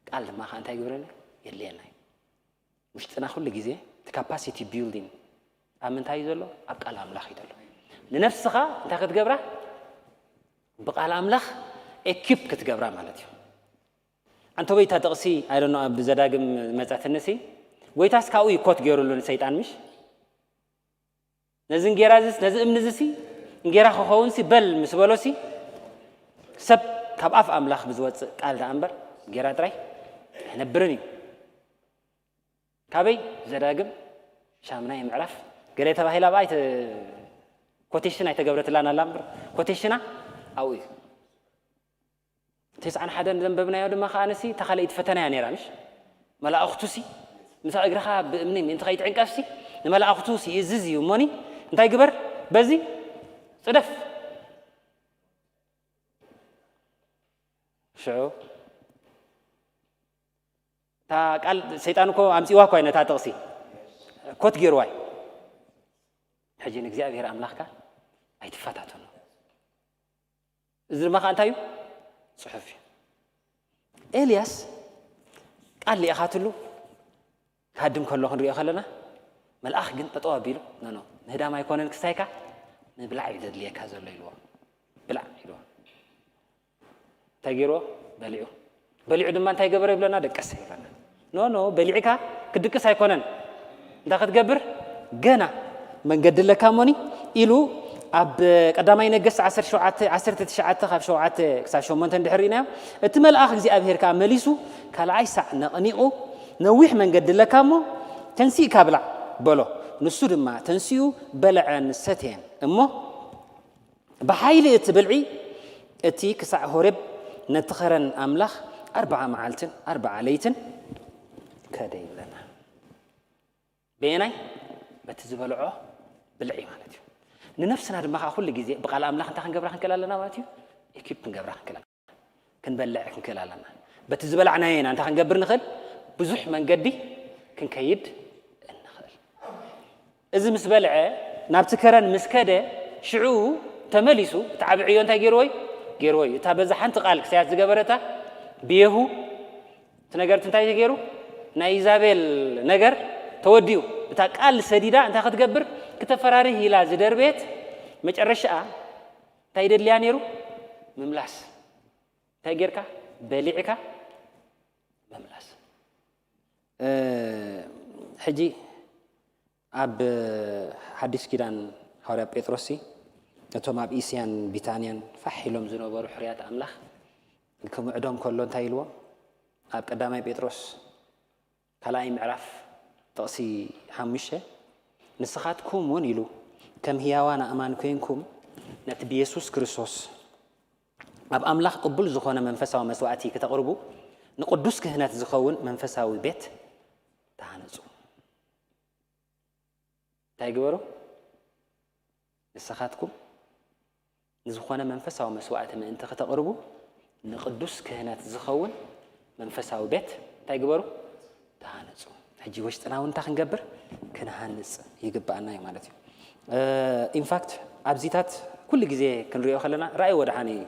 ቃል ድማ ከኣ እንታይ ግብረና? የድልየና እዩ። ውሽጥና ኩሉ ግዜ እቲ ካፓሲቲ ቢልዲንግ ኣብ ምንታይ እዩ ዘሎ? ኣብ ቃል ኣምላኽ እዩ ዘሎ። ንነፍስኻ እንታይ ክትገብራ? ብቃል ኣምላኽ ኤኪፕ ክትገብራ ማለት እዩ። ኣንተ ወይ እታ ጥቕሲ ኣይደኖ ኣብ ዘዳግም መጻትንሲ ጎይታስ ካብኡ እዩ ኮት ገይሩሉ ንሰይጣን ምሽ ነዚ እንጌራ ዝስ ነዚ እምኒ ዝሲ እንጌራ ክኸውን ሲ በል ምስ በሎ ሲ ሰብ ካብ ኣፍ ኣምላኽ ብዝወፅእ ቃል ደኣ እምበር እንጌራ ጥራይ ኣይነብርን እዩ። ካበይ ዘዳግም ሻምናይ ምዕራፍ ገለ ተባሂላ ብኣይ ኮቴሽን ኣይተገብረትላን ኣላ እምበር ኮቴሽና ኣብኡ እዩ። ተስዓን ሓደን ዘንበብናዮ ድማ ከኣ ንሲ እታ ካልኣይቲ ፈተና እያ ነይራ ምሽ መላእኽቱ ሲ ምሳ እግርኻ ብእምኒ ምእንቲ ከይትዕንቀፍ ሲ ንመላእኽቱ ሲ ይእዝዝ እዩ እሞኒ እንታይ ግበር በዚ ጽደፍ ሽዑ እታ ቃል ሰይጣን እኮ ኣምጺዋ እኳ ነታ ጥቕሲ ኮት ገይርዋ እዩ። ሕጂ ንእግዚኣብሔር ኣምላኽካ ኣይትፈታተኖ። እዚ ድማ ከዓ እንታይ እዩ? ፅሑፍ እዩ። ኤልያስ ቃል ሊእኻትሉ ክሃድም ከሎ ክንሪኦ ከለና መልኣኽ ግን ጠጠው ኣቢሉ ኖ ኖ ምህዳም ኣይኮነን ክስታይካ ምብላዕ እዩ ዘድልየካ ዘሎ ኢልዎ። ብላዕ ኢልዎ። እንታይ ገይርዎ? በሊዑ። በሊዑ ድማ እንታይ ገበረ ይብለና? ደቀሰ ይብለና። ኖ ኖ በሊዕካ ክድቅስ ኣይኮነን። እንታይ ክትገብር? ገና መንገዲ ኣለካ እሞኒ ኢሉ ኣብ ቀዳማይ ነገስት ዓሰርተ ሸውዓተ ዓሰርተ ትሽዓተ ካብ ሸውዓተ ክሳብ ሸሞንተ እንድሕር ርኢናዮ። እቲ መልኣኽ እግዚኣብሔር ከኣ መሊሱ ካልኣይ ሳዕ ነቕኒቑ ነዊሕ መንገዲ ኣለካ እሞ ተንሲእካ ብላዕ በሎ። ንሱ ድማ ተንሲኡ በልዐን ሰትየን እሞ ብሓይሊ እቲ ብልዒ እቲ ክሳዕ ሆሬብ ነቲ ኸረን ኣምላኽ ኣርብዓ መዓልትን ኣርብዓ ለይትን ከደ ይብለና። በየናይ? በቲ ዝበልዖ ብልዒ ማለት እዩ። ንነፍስና ድማ ከዓ ኩሉ ግዜ ብቃል ኣምላኽ እንታይ ክንገብራ ክንክእል ኣለና ማለት እዩ? ኢኪፕ ክንገብራ ክንክእል ኣለና። ክንበልዕ ክንክእል ኣለና። በቲ ዝበላዕናዮ ኢና እንታይ ክንገብር ንኽእል? ብዙሕ መንገዲ ክንከይድ እንኽእል። እዚ ምስ በልዐ ናብቲ ከረን ምስ ከደ ሽዑ ተመሊሱ እቲ ዓቢ ዕዮ እንታይ ገይርዎ እዩ? ገይርዎ እዩ። እታ በዛ ሓንቲ ቃል ክሳያት ዝገበረታ ብየሁ እቲ ነገርት እንታይ ተገይሩ? ናይ ኢዛቤል ነገር ተወዲኡ። እታ ቃል ሰዲዳ እንታይ ክትገብር ክተፈራርህ ኢላ ዝደርበየት መጨረሻኣ እንታይ ደልያ ነይሩ? ምምላስ። እንታይ ጌርካ? በሊዕካ ምምላስ። ሕጂ ኣብ ሓዲስ ኪዳን ሃዋርያ ጴጥሮስ ሲ እቶም ኣብ እስያን ቢታንያን ፋሕ ኢሎም ዝነበሩ ሕርያት ኣምላኽ ክምዕዶም ከሎ እንታይ ኢልዎም? ኣብ ቀዳማይ ጴጥሮስ ካልኣይ ምዕራፍ ጥቕሲ ሓሙሽተ ንስኻትኩም እውን ኢሉ ከም ህያዋን ኣእማን ኮይንኩም ነቲ ብየሱስ ክርስቶስ ኣብ ኣምላኽ ቅቡል ዝኾነ መንፈሳዊ መስዋእቲ ክተቕርቡ ንቕዱስ ክህነት ዝኸውን መንፈሳዊ ቤት ተሃነጹ። እንታይ ግበሩ? ንስኻትኩም ንዝኾነ መንፈሳዊ መስዋእቲ ምእንቲ ክተቕርቡ ንቕዱስ ክህነት ዝኸውን መንፈሳዊ ቤት እንታይ ግበሩ? ተሃነጹ። ሕጂ ውሽጥና እውን እንታይ ክንገብር? ክንሃንጽ ይግብኣና እዩ ማለት እዩ። ኢንፋክት ኣብዚታት ኩሉ ግዜ ክንሪኦ ከለና ራእይ ወድሓን እዩ።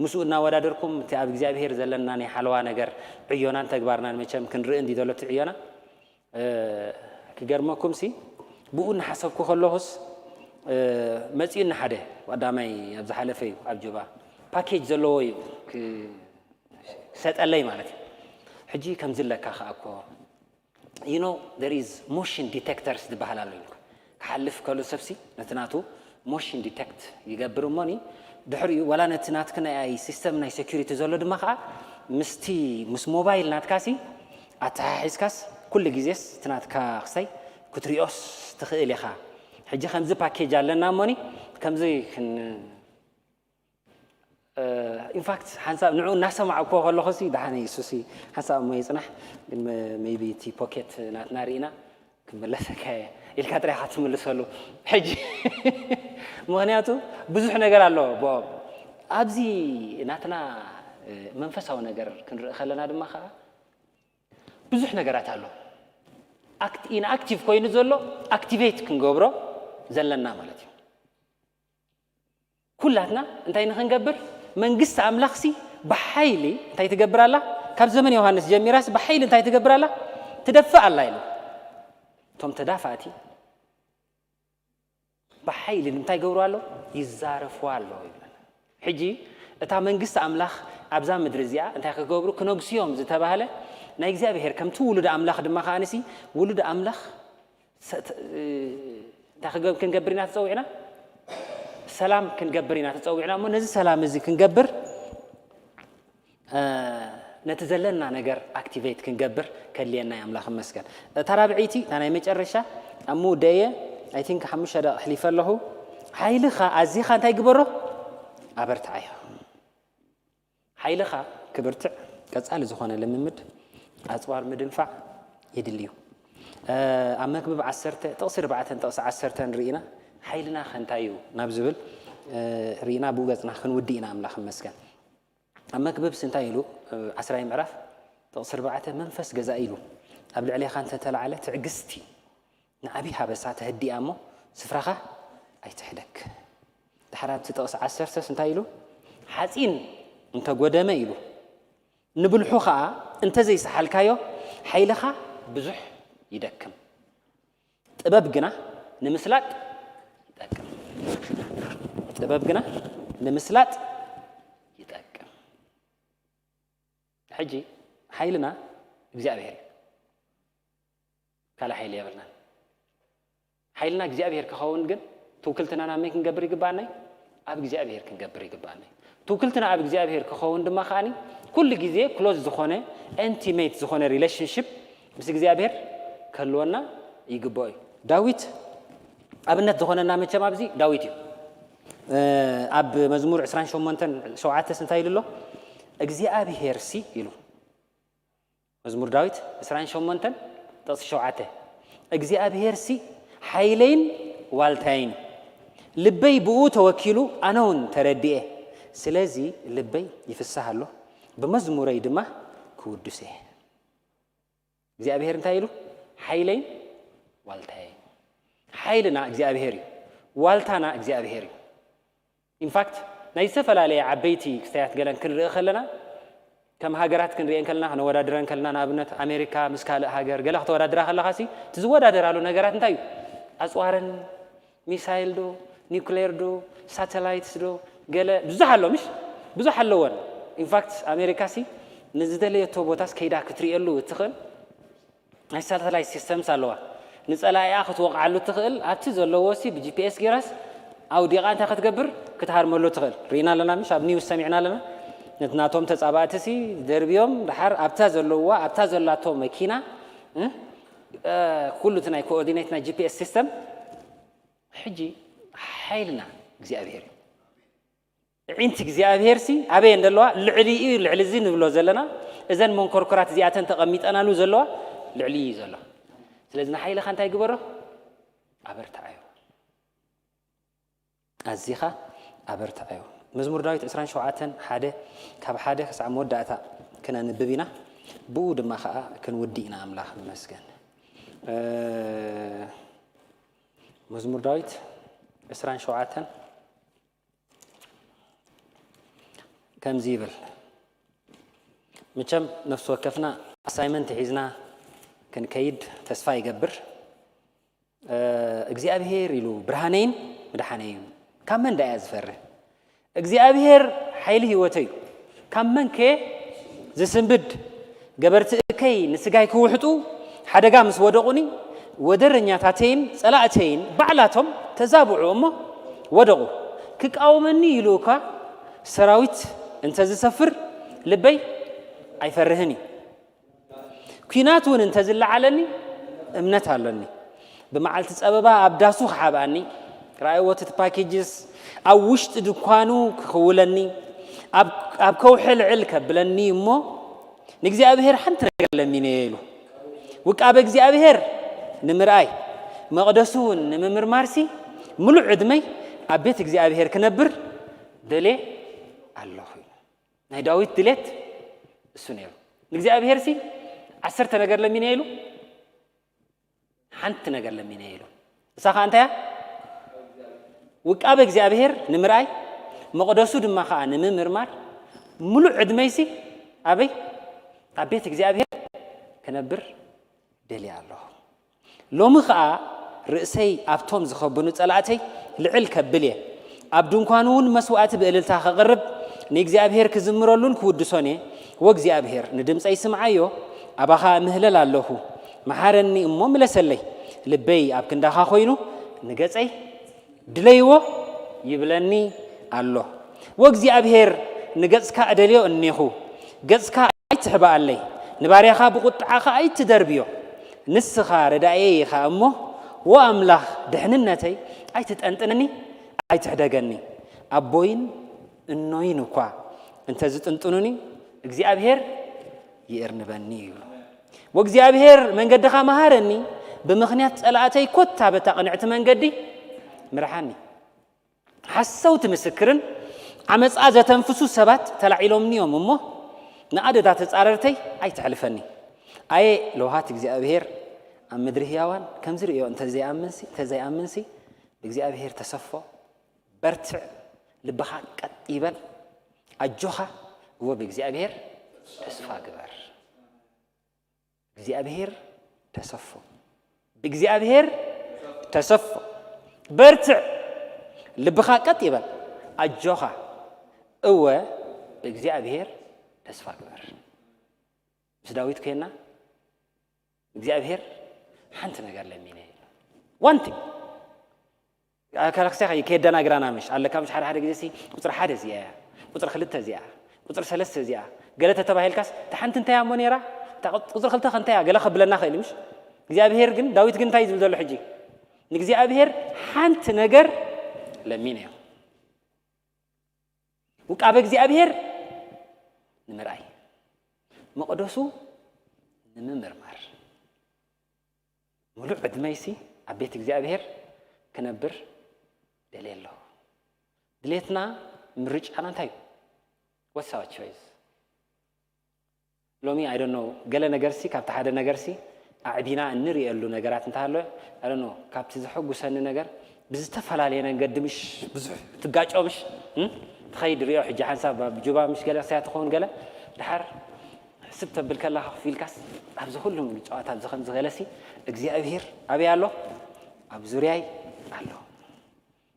ምስኡ እናወዳደርኩም እቲ ኣብ እግዚኣብሄር ዘለና ናይ ሓለዋ ነገር ዕዮናን ተግባርናን መቸም ክንርኢ እንዲ ዘሎ እቲ ዕዮና ክገርመኩም ሲ ብኡ እናሓሰብኩ ከለኹስ መፂኡ እናሓደ ቀዳማይ ኣብ ዝሓለፈ እዩ ኣብ ጆባ ፓኬጅ ዘለዎ እዩ ክሰጠለይ ማለት እዩ። ሕጂ ከምዚ ኣለካ ከዓ እኮ you know there is motion detectors ዝበሃል ኣሎ ኢልኩ ክሓልፍ ከሎ ሰብሲ ነቲ ናቱ ሞሽን ዲቴክት ይገብር እሞኒ ድሕሪኡ ዋላ ነቲ ናትክ ናይ ሲስተም ናይ ሴኩሪቲ ዘሎ ድማ ከዓ ምስቲ ምስ ሞባይል ናትካሲ ኣተሓሒዝካስ ኩሉ ግዜስ እቲ ናትካ ክሳይ ክትሪኦስ ትኽእል ኢኻ። ሕጂ ከምዚ ፓኬጅ ኣለና እሞኒ ከምዚ ክን ኢንፋክት ሓንሳብ ንዑ እናሰማዕኩዎ ከለኹ ሲ ደሓነ ይሱሲ ሓንሳብ እሞ ይፅናሕ ግን ሜቢ እቲ ፖኬት ናትና ርኢና ክምለሰካ እየ ኢልካ ጥራይ ኢኻ ትምልሰሉ። ሕጂ ምኽንያቱ ብዙሕ ነገር ኣሎ ብኦም ኣብዚ ናትና መንፈሳዊ ነገር ክንርኢ ከለና ድማ ከዓ ብዙሕ ነገራት ኣሎ። ኢንኣክቲቭ ኮይኑ ዘሎ ኣክቲቬት ክንገብሮ ዘለና ማለት እዩ። ኩላትና እንታይ ንኽንገብር መንግስቲ ኣምላኽሲ ብሓይሊ እንታይ ትገብር ኣላ? ካብ ዘመን ዮሃንስ ጀሚራስ ብሓይሊ እንታይ ትገብር ኣላ? ትደፍእ ኣላ ኢሉ። እቶም ተዳፋእቲ ብሓይሊ እንታይ ገብሩ ኣሎ? ይዛረፉ ኣሎ ይብል። ሕጂ እታ መንግስቲ ኣምላኽ ኣብዛ ምድሪ እዚኣ እንታይ ክገብሩ ክነግስዮም ዝተባህለ ናይ እግዚኣብሔር ከምቲ ውሉድ ኣምላኽ ድማ ከኣንሲ ውሉድ ኣምላኽ እንታይ ክንገብር ኢና ተፀዊዕና? ሰላም ክንገብር ኢና ተፀዊዕና እሞ ነዚ ሰላም እዚ ክንገብር ነቲ ዘለና ነገር ኣክቲቬት ክንገብር ከድልየና እዩ ኣምላኽ መስገን። እታ ራብዐይቲ እታ ናይ መጨረሻ ኣብ ምውደየ ኣይ ቲንክ ሓሙሽተ ደቂ ኣሕሊፈ ኣለኹ። ሓይልኻ ኣዚኻ እንታይ ግበሮ? ኣበርትዓዮ። ሓይልኻ ክብርትዕ ቀጻሊ ዝኾነ ልምምድ ኣጽዋር ምድንፋዕ የድልዩ። ኣብ መክብብ ዓሰርተ ጥቕሲ ኣርባዕተን ጥቕሲ ዓሰርተን ርኢና ሓይልና ከ እንታይ እዩ ናብ ዝብል ርኢና ብኡ ገጽና ክንውዲ ኢና ኣምላኽ ይመስገን። ኣብ መክብብስ እንታይ ኢሉ ዓስራይ ምዕራፍ ጥቕሲ ኣርባዕተ መንፈስ ገዛኢ ኢሉ ኣብ ልዕሌኻ እንተተላዕለ ትዕግስቲ ንዓብዪ ሃበሳ ተህድኣ እሞ ስፍራኻ ኣይትሕደግ። ድሓር ኣብቲ ጥቕሲ ዓሰርተስ እንታይ ኢሉ ሓፂን እንተጎደመ ኢሉ ንብልሑ ኸዓ እንተዘይሰሓልካዮ ሓይልኻ ብዙሕ ይደክም። ጥበብ ግና ንምስላጥ ይጠቅም። ጥበብ ግና ንምስላጥ ይጠቅም። ሕጂ ሓይልና እግዚኣብሔር እዩ። ካልእ ሓይሊ የብልናን። ሓይልና እግዚኣብሔር ክኸውን ግን ትውክልትና ናብ መን ክንገብር ይግባኣና እዩ? ኣብ እግዚኣብሔር ክንገብር ይግባኣና እዩ። ትውክልትና ኣብ እግዚኣብሔር ክኸውን ድማ ከዓኒ ኩሉ ግዜ ክሎዝ ዝኾነ ኢንቲሜት ዝኾነ ሪሌሽንሽፕ ምስ እግዚኣብሔር ክህልወና ይግብኦ እዩ። ዳዊት ኣብነት ዝኾነና መቸም ኣብዚ ዳዊት እዩ። ኣብ መዝሙር ዕስራን ሸሞንተን ሸውዓተስ እንታይ ኢሉ ኣሎ? እግዚኣብሔር ሲ ኢሉ መዝሙር ዳዊት ዕስራን ሸሞንተን ጥቕሲ ሸውዓተ እግዚኣብሔር ሲ ሓይለይን ዋልታይን እዩ። ልበይ ብኡ ተወኪሉ ኣነ እውን ተረድኤ። ስለዚ ልበይ ይፍሳህ ኣሎ ብመዝሙረይ ድማ ክውድስ እየ። እግዚኣብሔር እንታይ ኢሉ? ሓይለይን ዋልታይን። ሓይልና እግዚኣብሔር እዩ። ዋልታና እግዚኣብሔር እዩ። ኢንፋክት ናይ ዝተፈላለየ ዓበይቲ ክስተያት ገለን ክንርኢ ከለና ከም ሃገራት ክንሪኤን ከለና ክነወዳድረን ከለና ንኣብነት ኣሜሪካ ምስ ካልእ ሃገር ገለ ክተወዳድራ ከለኻ ሲ እቲ ዝወዳደራሉ ነገራት እንታይ እዩ? ኣፅዋረን ሚሳይል ዶ ኒውክሌር ዶ ሳተላይትስ ዶ ገለ ብዙሕ ኣሎ ምሽ ብዙሕ ኣለወን። ኢንፋክት ኣሜሪካ ሲ ንዝደለየቶ ቦታስ ከይዳ ክትርእየሉ እትኽእል ናይ ሳተላይት ሲስተምስ ኣለዋ። ንጸላኢኣ ክትወቕዓሉ ትኽእል ኣብቲ ዘለዎ ሲ ብጂፒኤስ ጌራስ ኣውዲቓ እንታይ ክትገብር ክትሃርመሉ ትኽእል። ርኢና ኣለና ምሽ ኣብ ኒውስ ሰሚዕና ኣለና። ነቲ ናቶም ተጻባእቲ ሲ ደርብዮም ድሓር ኣብታ ዘለዋ ኣብታ ዘላቶ መኪና እ፣ እ፣ ኩሉ እቲ ናይ ኮኦርዲኔት ናይ ጂፒኤስ ሲስተም ሕጂ ሓይልና እግዚኣብሔር እዩ። ኣዒንቲ እግዚኣብሄርሲ ኣበይ እንደለዋ ልዕሊ እዩ ልዕሊ እዚ ንብሎ ዘለና እዘን መንኮርኮራት እዚኣተን ተቐሚጠናሉ ዘለዋ ልዕሊ እዩ ዘሎ። ስለዚ ንሓይልኻ እንታይ ግበሮ? ኣበርትዓዮ። ኣዚኻ ኣበርትዓዮ። መዝሙር ዳዊት ዕስራን ሸውዓተን ሓደ ካብ ሓደ ክሳዕ መወዳእታ ክነንብብ ኢና። ብኡ ድማ ከዓ ክንውዲ ኢና። ኣምላኽ ይመስገን። መዝሙር ዳዊት ዕስራን ሸውዓተን ከምዚ ይብል። መቸም ነፍሲ ወከፍና ኣሳይመንት ሒዝና ክንከይድ ተስፋ ይገብር። እግዚኣብሄር ኢሉ ብርሃነይን ምድሓነይን ካብ መን ዳያ ዝፈርህ? እግዚኣብሄር ሓይሊ ህይወተይ እዩ። ካብ መን ከ ዝስንብድ? ገበርቲ እከይ ንስጋይ ክውሕጡ ሓደጋ ምስ ወደቑኒ ወደረኛታተይን ጸላእተይን ባዕላቶም ተዛብዑ እሞ ወደቑ። ክቃወመኒ ኢሉ እኳ ሰራዊት እንተ ዝሰፍር ልበይ ኣይፈርህን እዩ። ኲናት እውን እንተ ዝለዓለኒ እምነት ኣሎኒ። ብመዓልቲ ጸበባ ኣብ ዳሱ ክሓብኣኒ፣ ራእይዎ እቲ ፓኬጅስ ኣብ ውሽጢ ድኳኑ ክኽውለኒ፣ ኣብ ከውሒ ልዕል ከብለኒ እሞ ንእግዚኣብሔር ሓንቲ ነገር ለሚነዮ ኢሉ። ውቃበ እግዚኣብሔር ንምርኣይ መቕደሱ እውን ንምምርማርሲ ምሉእ ዕድመይ ኣብ ቤት እግዚኣብሔር ክነብር ደልየ ኣለኹ ኢሉ። ናይ ዳዊት ድሌት እሱ ነይሩ። ንእግዚኣብሔር ሲ ዓሰርተ ነገር ለሚነ ኢሉ ሓንቲ ነገር ለሚነ ኢሉ። እሳ ከዓ እንታይ እያ? ውቃበ እግዚኣብሔር ንምርኣይ መቕደሱ ድማ ከዓ ንምምርማር ምሉእ ዕድመይሲ ኣበይ ኣብ ቤት እግዚኣብሔር ክነብር ደልየ ኣለኹ። ሎሚ ኸኣ ርእሰይ ኣብቶም ዝኸብኑ ጸላእተይ ልዕል ከብል እየ። ኣብ ድንኳኑ እውን መስዋእቲ ብእልልታ ኸቕርብ ንእግዚኣብሔር ክዝምረሉን ክውድሶን እየ። ወእግዚኣብሔር ንድምጸይ ስምዓዮ፣ ኣባኻ እምህለል ኣለኹ። መሓረኒ እሞ ምለሰለይ። ልበይ ኣብ ክንዳኻ ኮይኑ ንገጸይ ድለይዎ ይብለኒ ኣሎ። ወእግዚኣብሔር ንገጽካ እደልዮ እኔኹ፣ ገጽካ ኣይትሕብኣለይ፣ ንባርያኻ ብቑጥዓኻ ኣይትደርብዮ። ንስኻ ረዳእየይ ኢኻ እሞ፣ ወኣምላኽ ድሕንነተይ ኣይትጠንጥንኒ፣ ኣይትሕደገኒ። ኣቦይን እኖይን እኳ እንተ ዝጥንጥኑኒ፣ እግዚኣብሔር ይእርንበኒ እዩ። ወእግዚኣብሔር መንገድኻ መሃረኒ፣ ብምኽንያት ጸላእተይ ኮታ በታ ቅንዕቲ መንገዲ ምርሓኒ። ሓሰውቲ ምስክርን ዓመፃ ዘተንፍሱ ሰባት ተላዒሎምኒ እዮም እሞ፣ ንኣደዳ ተጻረርተይ ኣይተሕልፈኒ። ኣየ ለውሃት እግዚኣብሔር ኣብ ምድሪ ህያዋን፣ ከምዚ ርእዮ እንተዘይኣምንሲ እንተዘይኣምንሲ ብእግዚኣብሔር ተሰፎ፣ በርትዕ፣ ልብኻ ቀጥ ይበል፣ ኣጆኻ፣ እወ ብእግዚኣብሔር ተስፋ ግበር። እግዚኣብሔር ተሰፎ፣ ብእግዚኣብሔር ተሰፎ፣ በርትዕ፣ ልብኻ ቀጥ ይበል፣ ኣጆኻ፣ እወ ብእግዚኣብሔር ተስፋ ግበር። ምስ ዳዊት ኮይና እግዚኣብሔር ሓንቲ ነገር ለሚነ ኢሉ። ዋን ቲንግ። ኣካላክስያ ከየደናግራና ምሽ ኣለካ ምሽ ሓደ ሓደ ግዜ ሲ ቁፅሪ ሓደ እዚኣ እያ፣ ቁፅሪ ክልተ እዚኣ፣ ቁፅሪ ሰለስተ እዚኣ ገለ ተተባሂልካስ እታ ሓንቲ እንታይ እያ እሞ ነይራ? እታ ቁፅ- ቁፅሪ ክልተ ከ እንታይ እያ? ገለ ከብለና ክእል ምሽ? እግዚኣብሔር ግን ዳዊት ግን እንታይ እዩ ዝብል ዘሎ ሕጂ? ንእግዚኣብሔር ሓንቲ ነገር ለሚነ እዮም። ውቃበ እግዚኣብሔር ንምርኣይ፣ መቕደሱ ንምምርማር፣ ምሉእ ዕድመይሲ ኣብ ቤት እግዚኣብሔር ክነብር ደልየ ኣለኹ። ድሌትና ምርጫና እንታይ እዩ? What's our choice? ሎሚ I don't know ገለ ነገርሲ ካብቲ ሓደ ነገርሲ ኣዕቢና እንርእየሉ ነገራት እንተሃለወ I don't know ካብቲ ዘሐጉሰኒ ነገር ብዝተፈላለየ መንገዲ ምሽ ብዙሕ ትጋጮ ምሽ እም? ትኸይድ ርእዮ ሕጂ ሓንሳብ ኣብ ጁባ ምሽ ገለ ክሳያ ትኸውን ገለ ድሓር ስብ ተብል ከላ ከፍ ኢልካስ ኣብዚ ኩሉ ጨዋታ ኣብዚ ከምዚ ገለሲ እግዚኣብሔር ኣበይ ኣሎ? ኣብ ዙርያይ ኣሎ።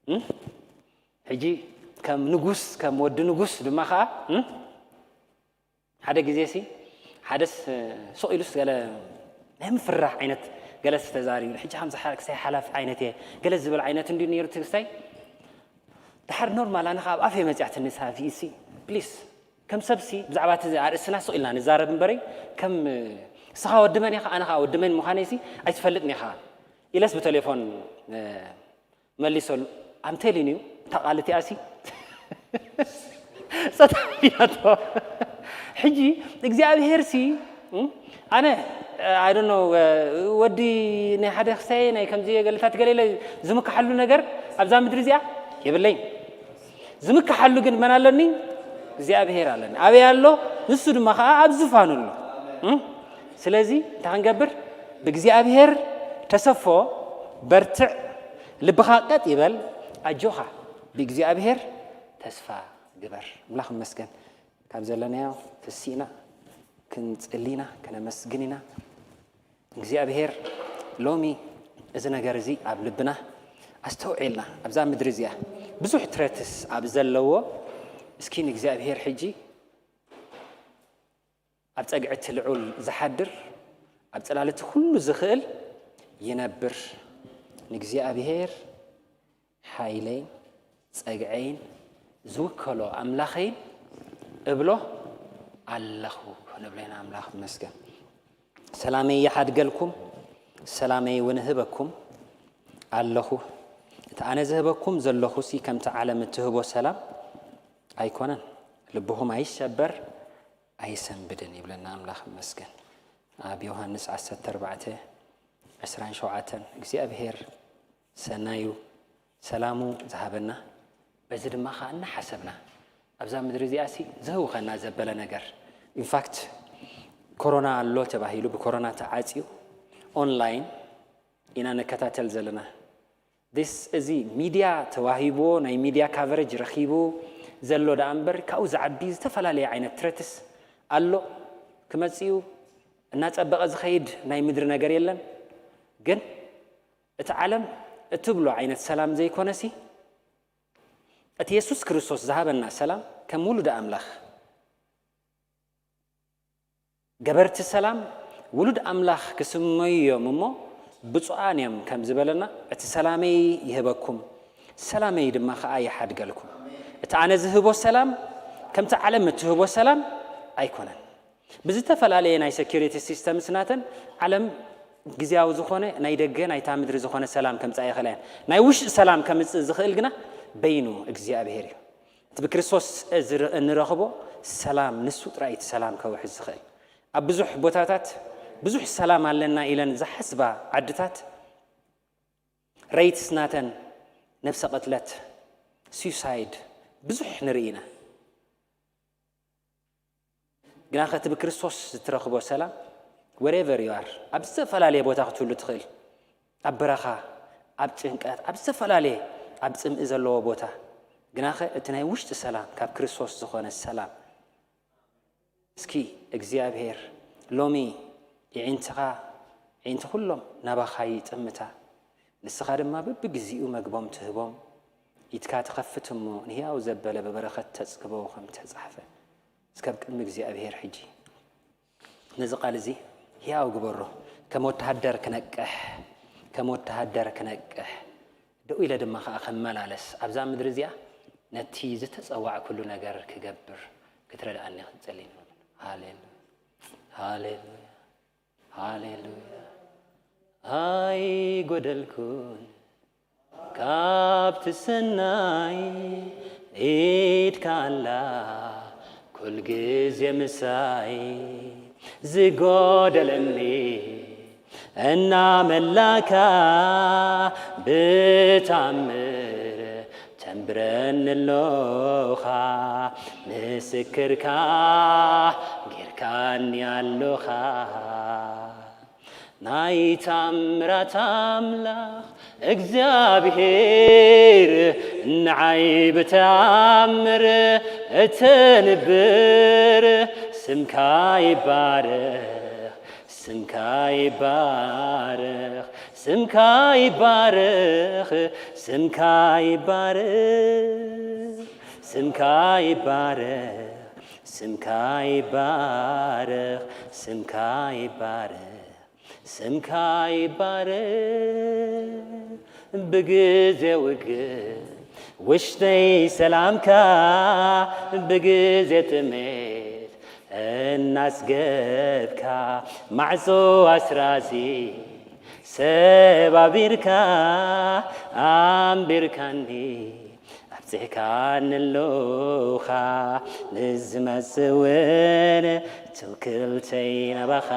እም? ሕጂ ከም ንጉስ ከም ወዲ ንጉስ ድማ ከዓ እም? ሓደ ግዜ ሲ ሓደስ ሱቕ ኢሉስ ገለ ናይ ምፍራሕ ዓይነት ገለስ ተዛሪቡ ሕጂ ከም ክሳይ ሓላፊ ዓይነት እየ ገለ ዝብል ዓይነት እንዲ ነይሩ ትግስታይ ድሓር ኖርማል ኣነ ከዓ ኣብ ኣፈይ መፅያትኒ ሳፊ ሲ ፕሊስ ከም ሰብሲ ብዛዕባ እቲ ኣርእስትና ስቕ ኢልና ንዛረብ እምበረይ ከም ንስኻ ወዲ መን ኢኻ ኣነ ከዓ ወዲ መን ምዃነይ ሲ ኣይትፈልጥን ኢኻ ኢለስ ብቴሌፎን መሊሰሉ ኣምቴሊን እዩ እታ ቃል እቲኣ ሲ ሰታፊናቶ ሕጂ እግዚኣብሔር ሲ ኣነ I don't know ወዲ ናይ ሓደ ክሳየ ናይ ከምዚ ገለታት ገለ ዝምክሓሉ ነገር ኣብዛ ምድሪ እዚኣ የብለይን ዝምክሓሉ ግን መን ኣለኒ እግዚኣብሔር ኣለኒ ኣበይ ኣሎ ንሱ ድማ ከዓ ኣብ ዝፋኑ ኣሎ ስለዚ እንታይ ክንገብር ብእግዚኣብሔር ተሰፎ በርትዕ ልብኻ ቀጥ ይበል ኣጆኻ ብእግዚኣብሔር ተስፋ ግበር ኣምላኽ ይመስገን ካብ ዘለናዮ ተሲእና ክንጽሊ ኢና ክነመስግን ኢና እግዚኣብሔር ሎሚ እዚ ነገር እዚ ኣብ ልብና ኣስተውዒልና ኣብዛ ምድሪ እዚኣ ብዙሕ ትረትስ ኣብ ዘለዎ እስኪ ንእግዚኣብሔር ሕጂ ኣብ ጸግዒ እቲ ልዑል ዝሓድር ኣብ ጽላል እቲ ኩሉ ዝኽእል ይነብር። ንእግዚኣብሔር ሓይለይን ጸግዐይን ዝውከሎ ኣምላኸይን እብሎ ኣለኹ ንብለና። ኣምላኽ ይመስገን። ሰላመይ ይሓድገልኩም፣ ሰላመይ እውን እህበኩም ኣለኹ። እቲ ኣነ ዝህበኩም ዘለኹሲ ከምቲ ዓለም እትህቦ ሰላም ኣይኮነን። ልብኹም ኣይሸበር ኣይሰንብድን ይብለና ኣምላኽ ይመስገን። ኣብ ዮሃንስ ዓሰርተ ኣርባዕተ ዕስራን ሸውዓተን እግዚኣብሔር ሰናዩ ሰላሙ ዝሃበና፣ በዚ ድማ ኸዓ እናሓሰብና ኣብዛ ምድሪ እዚኣ ሲ ዝህውኸና ዘበለ ነገር። ኢንፋክት ኮሮና ኣሎ ተባሂሉ ብኮሮና ተዓፅዩ ኦንላይን ኢና ንከታተል ዘለና። This እዚ ሚድያ ተዋሂብዎ ናይ ሚድያ ካቨሬጅ ረኺቡ ዘሎ ደኣ እምበር ካብኡ ዝዓቢ ዝተፈላለየ ዓይነት ትረትስ ኣሎ። ክመፅኡ እናፀበቐ ዝኸይድ ናይ ምድሪ ነገር የለን። ግን እቲ ዓለም እትብሎ ዓይነት ሰላም ዘይኮነሲ እቲ የሱስ ክርስቶስ ዝሃበና ሰላም ከም ውሉድ ኣምላኽ ገበርቲ ሰላም ውሉድ ኣምላኽ ክስመዩ እዮም እሞ ብፁዓን እዮም ከም ዝበለና፣ እቲ ሰላመይ ይህበኩም፣ ሰላመይ ድማ ኸዓ ይሓድገልኩም። እቲ ኣነ ዝህቦ ሰላም ከምቲ ዓለም እትህቦ ሰላም ኣይኮነን። ብዝተፈላለየ ናይ ሴኩሪቲ ሲስተምስ ናተን ዓለም ግዝያዊ ዝኾነ ናይ ደገ ናይታ ምድሪ ዝኾነ ሰላም ከምፅኣ ይኽእላ እየን። ናይ ውሽጢ ሰላም ከምፅእ ዝኽእል ግና በይኑ እግዚኣብሔር እዩ። እቲ ብክርስቶስ ዝር- እንረኽቦ ሰላም ንሱ ጥራይ እቲ ሰላም ከውሕዝ ዝኽእል። ኣብ ብዙሕ ቦታታት ብዙሕ ሰላም ኣለና ኢለን ዝሓስባ ዓድታት ሬይትስ ናተን ነብሰ ቅትለት ሱሳይድ ብዙሕ ንርኢ ኢና። ግና ከቲ ብክርስቶስ እትረኽቦ ሰላም wherever you are ኣብ ዝተፈላለየ ቦታ ክትህሉ ትኽእል፣ ኣብ በረኻ፣ ኣብ ጭንቀት፣ ኣብ ዝተፈላለየ ኣብ ፅምኢ ዘለዎ ቦታ ግናኸ እቲ ናይ ውሽጢ ሰላም ካብ ክርስቶስ ዝኾነ ሰላም እስኪ እግዚኣብሔር ሎሚ የዒንትኻ የዒንቲ ኩሎም ናባኻ ይጥምታ፣ ንስኻ ድማ በብግዚኡ መግቦም ትህቦም፣ ኢድካ ትኸፍት እሞ ንህያው ዘበለ ብበረኸት ተጽግቦ ከም ተጻሕፈ። እስከ ኣብ ቅድሚ እግዚኣብሔር ሕጂ ነዚ ቃል እዚ ህያው ግበሮ። ከም ወተሃደር ክነቅሕ ከም ወተሃደር ክነቅሕ ደው ኢለ ድማ ኸዓ ክመላለስ ኣብዛ ምድሪ እዚኣ ነቲ ዝተጸዋዕኩሉ ነገር ክገብር ክትረድኣኒ ክንጽሊ ንብል። ሃሌሉያ ሃሌሉያ ሃሌሉያ። ኣይጎደልኩን ካብቲ ሰናይ ኢድካ ኣላ ኩል ግዜ ምሳይ ዝጎደለኒ እናመላካ ብታምር ተንብረኒ ኣሎኻ ምስክርካ ጌርካኒ ኣሎኻ። ናይ ታምራት ኣምላኽ እግዚኣብሔር ንዓይ ብተኣምር እተንብር ስምካ ይባረኽ ስምካ ይባረኽ ስምካ ይባረኽ ስምካ ይባረኽ ስምካ ይባረኽ ስምካ ይባረኽ ስምካ ይባረኽ ስምካ ይባረኽ። ብግዜ ውግእ ውሽጠይ ሰላምካ ብግዜ ጥሜት እናስገብካ ማዕጾ ኣስራዚ ሰባቢርካ ኣንቢርካኒ ኣብጺሕካኒ ኣሎኻ ንዝመጽእ እውን ትውክልተይ ናባኻ።